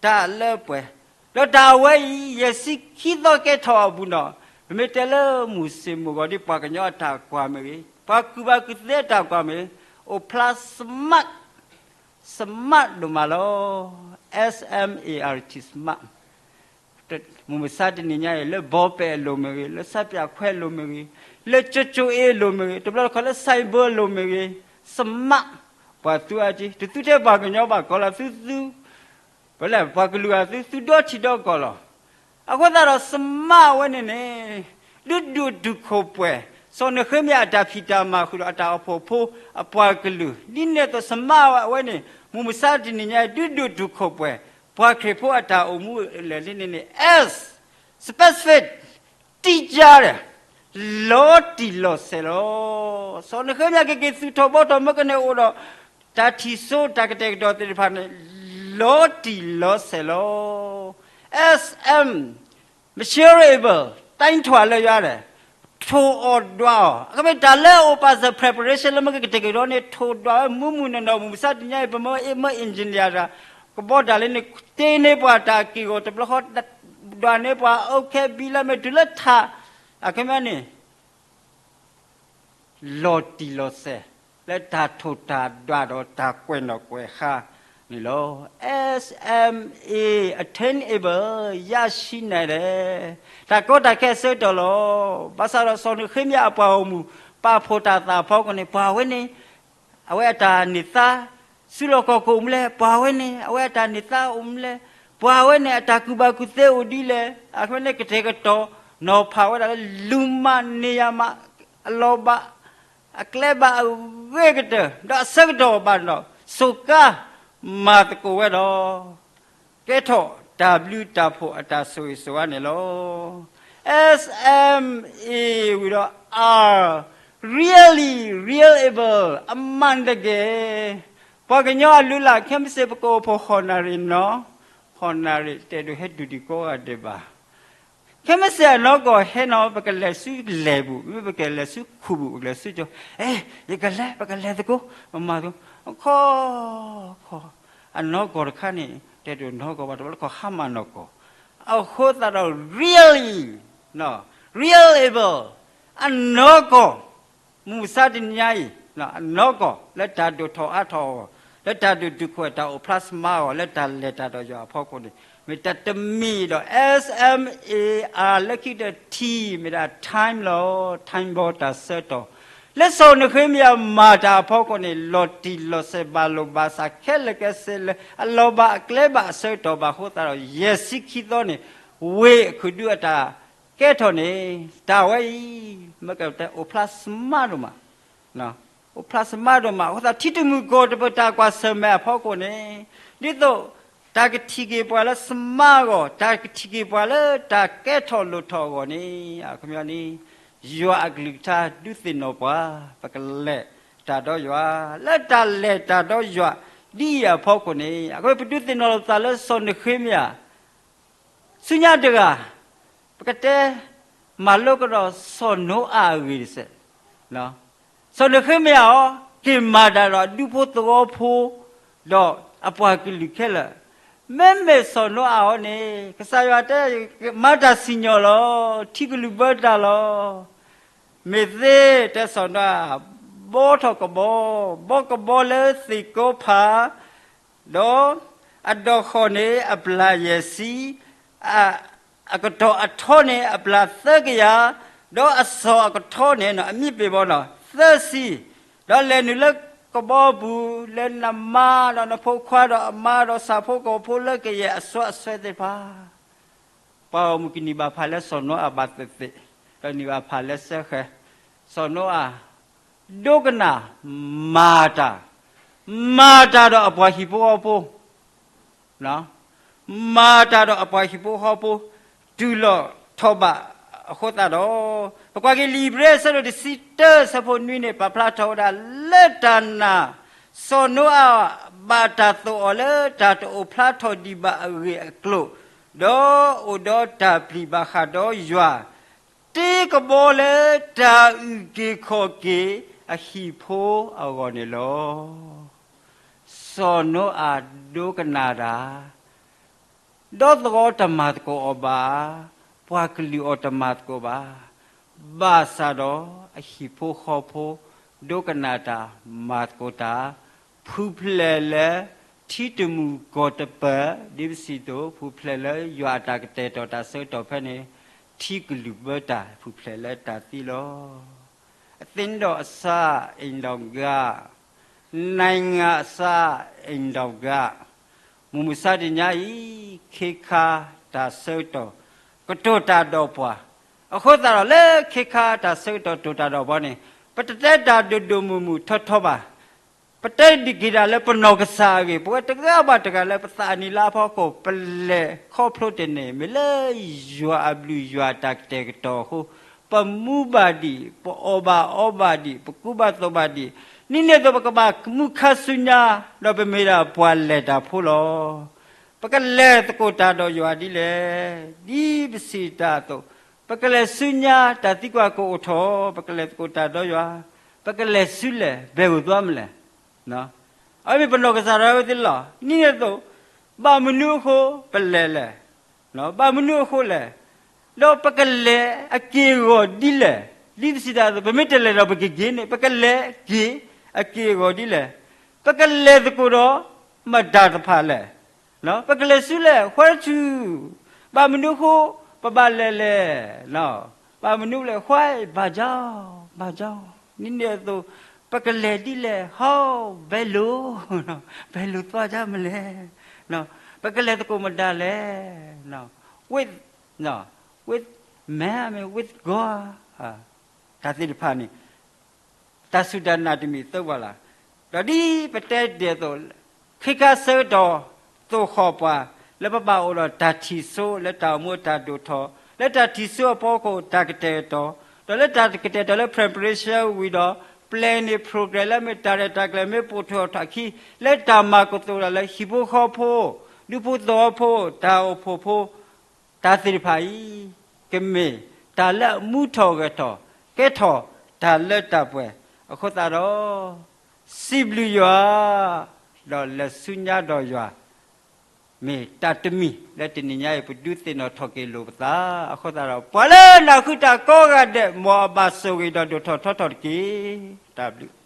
တၢ်လၢပှဲၤ, ဒီးတၢ်အဝဲအံၤ ယဲၢ်ဆံခံသီကဲထီၣ်အပူၤနီၢ်, ပမ့ၢ်တဲလၢမုၢ်ဆ့ၣ်မုၢ်ဂီၤဒ်ပှၤကညီအတၢ်ကွၢ်မ့ၢ်ဂ့ၤ, ပှၤကူၣ်ဘၣ်ကူၣ်သ့အတၢ်ကွၢ်မ့ၢ်ဂ့ၤ, အိၣ်ဖျါ smart, smart ဒိၣ်မးလီၤ. S M A R T, smart. မုၢ်မဆါတနံၤညါအံၤ လၢဘီပဲာ်အလိၤမ့ၢ်ဂ့ၤ, လၢဆါပၠးခွဲအလိၤမ့ၢ်ဂ့ၤ, လၢကၠိကၠိအ့အလိၤမ့ၢ်ဂ့ၤ, တဘျီတခီၣ်လၢ cyber အလိၤမ့ၢ်ဂ့ၤ, smart, ပှၤသူအါက့, တသူထဲပှၤကညီဘၣ်ကီလီၤ, သုသူ, ပလဲၣ် ပှၤကလုာ်ဂၤသု, သုဒီထံဒီကီၢ်လီၤ. အဃိသတးဒီး smart အဝဲန့ၣ်န့ၣ် ဒုးဒိၣ်တုာ်ခိၣ်ပှဲၤ စီၤနဃ့မယၤအတၢ်ဖံးတၢ်မၤဃုာ်ဒီးအတၢ်အိၣ်ဖှိၣ်ဖိအပှၤကလုာ်, ဒ်န့ၣ်အသိး smart အဝဲန့ၣ် မုၢ်မဆါတနံၤညါ ဒုးဒိၣ်တုာ်ခိၣ်ပှဲၤ ပှၤခရံာ်ဖိအတၢ်အိၣ်မူအလၢာ်လံန့ၣ်န့ၣ် S, specific, တိကါဒီး လီၤတံၢ်လီၤဆဲးလီၤ. စီၤနဃ့မယၤကက့ၤသူၣ်ထီၣ်ဘှီထီၣ်မ့ၢ်ကန့ၣ်အိၣ်ဒီး တၢ်ထံၣ်စိတၢ်ကတဲာ်ကတီၤသ့ၣ်တဖၣ်န့ၣ် လီၤတံၢ်လီၤဆဲးလီၤ. S M, measurable, တၢ်ထွဲလၢယွၤဒီး ထိၣ်အီၤဒွးအီၤ, အကမ့ၢ်တၢ်လၢအအိၣ်ပာ်စၢၤ preparation လၢမ့ၢ်ကကတဲာ်ကတီၤန့ၣ် ထိၣ်ဒွးဝဲမုၢ်မုၢ်နီၢ်နီၢ်, မုၢ်မဆါတနံၤညါအံၤ ပမ့ၢ် engineer တၢ် ကဘီတၢ်လၢန့ၣ် တ့န့ၢ်ပှၤတၢ်က့ၢ်ဂီၤတဘျီဃီ ဒွးန့ၢ်ပှၤ okay ဘံလၢမ့ၢ်တုၤလၢထး, အခီပညီန့ၣ် လီၤတံၢ်လီၤဆဲး လၢတၢ်ထိၣ်တၢ်ဒွးဒီးတၢ်ကွဲးနီၣ်ကွဲးဃါန့ၣ်လီၤ. S M A, attainable, ရရှိနိုင်တယ်, တၢ်ကီတၢ်ခဲအဆၢကတီၢ်လီၤ. ဘၣ်ဆၣ်ဒီးစီၤနဃ့မယၤအပှၤဂီၢ်မုၢ် ပာ်ဖှိၣ်တၢ်သးအဖီခိၣ်န့ၣ် ပှၤဝဲန့ၣ် အဝဲအတၢ်န့ၢ်သါ ဆူလီၢ်ကီၢ်ကအိၣ်မူလဲၣ်, ပှၤဝဲန့ၣ် အဝဲအတၢ်န့ၢ်သါအိၣ်မူလဲၣ်, ပှၤဝဲန့ၣ် အတၢ်ကူၣ်ဘၣ်ကူၣ်သ့အိၣ်ဒ်လဲၣ်, အဝဲန့ၣ်ကတဲာ်ကတီၤနီၤဖးဝဲဒၣ်လၢ လူၤမၤန့ၢ်ယၤမး အလီၤဘၣ် အကျဲဘၣ်အဂ့ၤကတၢၢ် ဒီးအဆၢကတီၢ်ဘၣ်ဒီး စူးကါမၤသကိးဝဲဒီး ကဲထီၣ်တၢ်ဘျုးတၢ်ဖှိၣ်အတၢ်ဆိၣ်ဂ့ၤဆိၣ်ဝါန့ၣ်လီၤ. S M A ဝံၤဒီး R, really, reliable, အမှန်တကယ်, ပှၤကညီအလုၢ်အလၢ် ခဲမုၢ်ဆ့ၣ်ပကအိၣ်ဖှိၣ်ဃိးနၣ်ရံၣ်နီၤ, ဃိးနၣ်ရံၣ်တဲဒိးဟဲတုၤဒံးကိးဂၤဒဲးဘၣ် ခဲမုၢ်ဆ့ၣ်အနီၢ်ကီၢ်ဟဲနီၤ ပကလဲၤဆူလဲၢ်ပူၤ, မ့ၢ်ပကလဲၤဆူခူပူၤ ပကလဲၤဆူကၠီ, အဲ ယကလဲၤ ပကလဲၤသကိး, ပမၤသကိး, ခီ, ခီ, အနီၢ်ကီၢ်တခါန့ၣ် တဲဒိးနီၢ်ကီၢ်ဘၣ် တဘျီတခီၣ်ဟါမၢ်နီၢ်ကီၢ်, အဃိသတးဒီး really, reliable, အနီၢ်ကီၢ် မုၢ်မဆါတနံၤညါအံၤ အနီၢ်ကီၢ် လၢတၢ်ဒိၣ်ထီၣ်အါထီၣ်အဂီၢ်, လၢတၢ်ဒိၣ်တုာ်ခိၣ် တၢ်အိၣ်ဖျါစမါအဂီၢ်, လၢတၢ်လဲၤတၢ်ဒီးယွၤအဖီခိၣ်န့ၣ် မ့ၢ်တၢ်တမံၤဒီး S M A R လၢခံကတၢၢ် T မ့ၢ်ဒၣ် time လီၤ. time bomb တၢ်ဆၢကတီၢ် လၢစီၤနဃ့မယၤမၤတၢ်အဖီခိၣ်န့ၣ် လီၤတံၢ်လီၤဆဲးဘၣ်လိာ်ဘၣ်စး ခဲလၢာ်ခဲဆ့လၢ အလီၤဘၣ်အကျဲဘၣ်အဆၢကတီၢ်ဘၣ်အဃိသတးဒီး ယဲၢ်ဆံခံသီန့ၣ် ဝ့ၢ်အခုးဒုအတၢ် ကဲထီၣ်န့ၣ် တၢ်ဝဲအံၤ မ့ၢ်ကတဲအိၣ်ဖျါစမါဒိၣ်မး, အိၣ်ဖျါစမါဒိၣ်မး အဃိသတး ထံတမုၢ်ကီၢ်တပၢၢ်တၢ်ကွၢ်ဆၢၣ်မဲာ်အဖီခိၣ်န့ၣ် ဒ်သိးတၢ်ကထံၣ်က့ၤပှၤလၢစမါအဂီၢ်, တၢ်ကထံၣ်က့ၤပှၤလၢတၢ်ကဲထီၣ်လိၣ်ထီၣ်အဂီၢ်န့ၣ် အခီပညီန့ၣ် ယွၤအကလုၢ်ကထါဒုးသ့ၣ်နီၣ်ပှၤ ပကလဲၤတၢ်ဒီးယွၤ, လၢတၢ်လဲၤတၢ်ဒီးယွၤ ဒ်အံၤအဖီခိၣ်န့ၣ် အခီပညီ ပဒုးသ့ၣ်နီၣ်လိာ်ပသးလၢစီၤနဃ့မယၤ ဆူညါတဂၤ ပကတဲ မၤလိကဒီးစီၤနိအၤအဂ့ၢ်တစဲး, စီၤနဃ့မယၤအီၤ က့ၤမၤတၢ်ဒီးအဒူဖိသဝီဖိ ဒီးအပှၤကလုာ်ခဲလၢာ်, မ့မ့ၢ်စီၤနိအၤအီၤန့ၣ် ကစၢ်ယွၤတဲ မၤတၢ်စံၣ်ညီၣ်လီၤ, ထံကလုၢ်ဘၢတၢ်လီၤ. မ့ၢ်သ့တဲစီၤနိအၤ ဘီထီၣ်ကဘီ, ဘီကဘီလၢသ့ၣ်ကီဖး ဒီးအဒီၣ်ဃီၣ်န့ၣ်အပျၢ်ယဲၢ်ဆံ, အကတီၢ်အထီန့ၣ်အပျၢ်သၢကယၤ, ဒီးအစီၣ်အကထီန့ၣ် အမံးပ့ၢ်ဘီနီၤ သၢဆံ, ဒီးလဲၤနုာ်လၢကဘီပူၤ လၢနမါဒီးနဖိခွါဒီးအမါဒီးဆၣ်ဖိကီၢ်ဖိလၢကယဲၢ်အစိၤအဆၢသ့ၣ်တဖၣ် ပှၤဂီၢ်မုၢ်ကန့ၢ်ဘၣ်ဖးလၢစီၤနိအၤဘၣ်သ့ၣ်သ့ၣ်, ဒီးန့ၢ်ဘၣ်ဖးလၢစၢဃဲၤ, စီၤနိအၤ ဒိကနၣ် မၤတၢ်, မၤတၢ်ဒီးအပှၤဟံၣ်ဖိဃီဖိ, မၤတၢ်ဒီးအပှၤဟံၣ်ဖိဃီဖိ တုၤလီၤထီၣ်ဘၣ်အဃိသတးဒီး, ပကွၢ်က့ၤလံာ်ဧ့ၤဘြံၤအဆၢဒိၣ်တဆံတၢ အဆၢဖိနွံန့ၣ် ပာ်ဖျါထီၣ်ဝဲဒၣ်လၢတၢ်နာ် စီၤနိအၤ ဘၣ်တၢ်သိၣ်အီၤလၢတၢ်တအိၣ်ဖျါထီၣ်ဒံးဘၣ်အဂ့ၢ်အကျိၤ, ဒီးအိၣ်ဒီးတၢ်ပျံၤဘၣ်ဃးဒီးယွၤ, တ့ကဘီလၢတၢ်အုၣ်က့ၤခီၣ်က့ၤ အဟံၣ်ဖိအဂီၢ်န့ၣ်လီၤ. စီၤနိအၤဒိကနၣ်တၢ်, ဒီသဝီတမၤသကိးအီၤဘၣ်, ပှၤကလုာ်အီၤတမၤသကိးဘၣ်. ဘၣ်ဆၣ်ဒီးအဟံၣ်ဖိဃီဖိ ဒိကနၣ်တၢ်မၤသကိးတၢ်, ဖုဖျဲးလၢ ထံတမုၢ်ကီၢ်တပၢၢ်, ဒ်ပစံးသိး ဖုဖျဲးလၢယွၤအတၢ်ကတဲာ်ကတီၤတၢ်ဆၢကတီၢ်ဖဲန့ၣ် ထံကလုၢ်ဘၢတၢ် ဖုဖျဲးလၢတၢ်သံလီၤ. အသ့ဒီးအစၢ်အ့ၣ်ဒီးဂၤ, နံၤငါအစၢ်အ့ၣ်ဒီးဂၤ, မုၢ်မဆါတနံၤအံၤ ခ့ခါတၢ်ဆၢကတီၢ် ကတိၤတၢ်ဒီးပှၤ, အဃိသတးဒီးလၢခ့ခါတၢ်ဆၢကတီၢ်တိၤတၢ်ဒီးပှၤန့ၣ် ပတတဲတၢ်ဒိၣ်ဒိၣ်မုၢ်မုၢ်ထီထီဘၣ်. ပတဲဒံးက့ၤတၢ်လၢပနီၢ်ကစၢ်အဂ့ၢ်, ပဝဲတဂၤဘၣ်တဂၤလၢပသးနံၣ်လါအဖီခိၣ် ပလဲၤခီဖျိတန့ၢ် မ့ၢ်လၢယွၤအဘျုးယွၤတၢ်ကတဲာ်ကတီၤအဃိ, ပမူဘၣ်ဒံး, ပအီၣ်ဘၣ်အီဘၣ်ဒံး, ပကူဘၣ်သိးဘၣ်ဒံး, ဒ်န့ၣ်အသိးပကဘၣ်မူခါဆူညါ, ဒီးပမ့ၢ်ဒၣ်ပှၤလဲၤတၢ်ဖိလီၤ. ပကလဲၤသကိးတၢ်ဒီးယွၤဒ်လဲၣ်, ဒ်ပစံးတၢ်အသိး, ပကလဲၤဆူညါတၢ်သံကွၢ်ကအိၣ်ထီၣ်, ပကလဲၤသကိးတၢ်ဒီးယွၤ, ပကလဲၤဆူလဲၣ်, ဘဲၣ်ဧိၤသွါမလဲၣ်. အမ့ၢ်ပနီၢ်ကစၢ်ဒၣ်ဝဲသ့ၣ်လီၤ. ဒ်န့ၣ်အသိး, ဘၣ်မနုၤအဃိပလဲၤလဲၣ်, ဘၣ်မနုၤအဃိလဲၣ်, ဒီးပကလဲၤအက့ၢ်အဂီၤဒ်လဲၣ်, ဒ်ပစံးတၢ်အသိး ပမ့ၢ်တလဲၤဒီးပကက့ၤန့ၣ် ပကလဲၤက့ၤအက့ၢ်အဂီၤဒ်လဲၣ်, ပကလဲၤသကိးဒီးမတၤတဖၣ်လဲၣ်, ပကလဲၤဆူလဲၣ်, ဃဲဆူ, ဘၣ်မနုၤအဃိ ပဘၣ်လဲၤလဲၣ်, ဘၣ်မနုၤလဲၣ်, ဃဲဘၣ်ကၠီ, ဘၣ်ကၠီ, ဒ်န့ၣ်အသိး, ပကလဲၤဒ်လဲၣ်, ဟီ, ဘဲၣ်ဧိၤ, ဘဲၣ်ဧိၤသွါကၠီမလဲၣ်, ပကလဲၤသကိးမတၤလဲၣ်, with, with man, with God, တၢ်သ့ၣ်တဖၣ်န့ၣ် တၢ်စူၢ်တၢ်နာ်တမံၤသၢပှၤလၢ်, ဒီးဒ်ပတဲဒ်သိး, ခ့ခါဆၢကတီၢ်သိၣ်ဃီၣ်ပှၤ လၢပဘၣ်အိၣ်ဒီးတၢ်ထံၣ်စိ လၢတၢ်အိၣ်မူတၢ်ဒိၣ်ထီၣ်, လၢတၢ်ထံၣ်စိအဖီခိၣ်တၢ်ကတဲာ်ကတီၤ, ဒီးလၢတၢ်ကတဲာ်ကတီၤလၢ preparation ဝံၤဒီး planning program လၢမ့ၢ်တၢ်ရဲၣ်တၢ်ကျဲၤမ့ၢ်ပိာ်ထွဲအီၤထီၣ်အခံ, လၢတၢ်မၤကတိၤတၢ်လၢဟံၣ်ဖိဃီဖိ, ဒူဖိသဝီဖိ, တၢ်အိၣ်ဖှိၣ်ဖိ, တၢ်သ့ၣ်တဖၣ်အံၤ, ကမ့ၢ်တၢ်လၢအမူထီၣ်ဂဲၤထီၣ်, ကဲထီၣ်တၢ်လၢတၢ်ပှဲၤ, အဃိသတးဒီး, စံးဘျုးယွၤ, ဒီးလဲၤဆူညါဒီးယွၤ, မ့ၢ်တၢ်တမံၤလၢတနံၤညါအံၤ ပဒုးသ့ၣ်နီၣ်ထီၣ်က့ၤလိာ်ပသး, အဃိသတးဒီး ပှၤလၢနၢ်ဟူတၢ်ကိးဂၤဒဲး မ်အဘၣ်ဆိၣ်ဂ့ၤဒီးဒိၣ်ထီၣ်ထီထီၣ်တက့ၢ်. တၢ်ဘျုး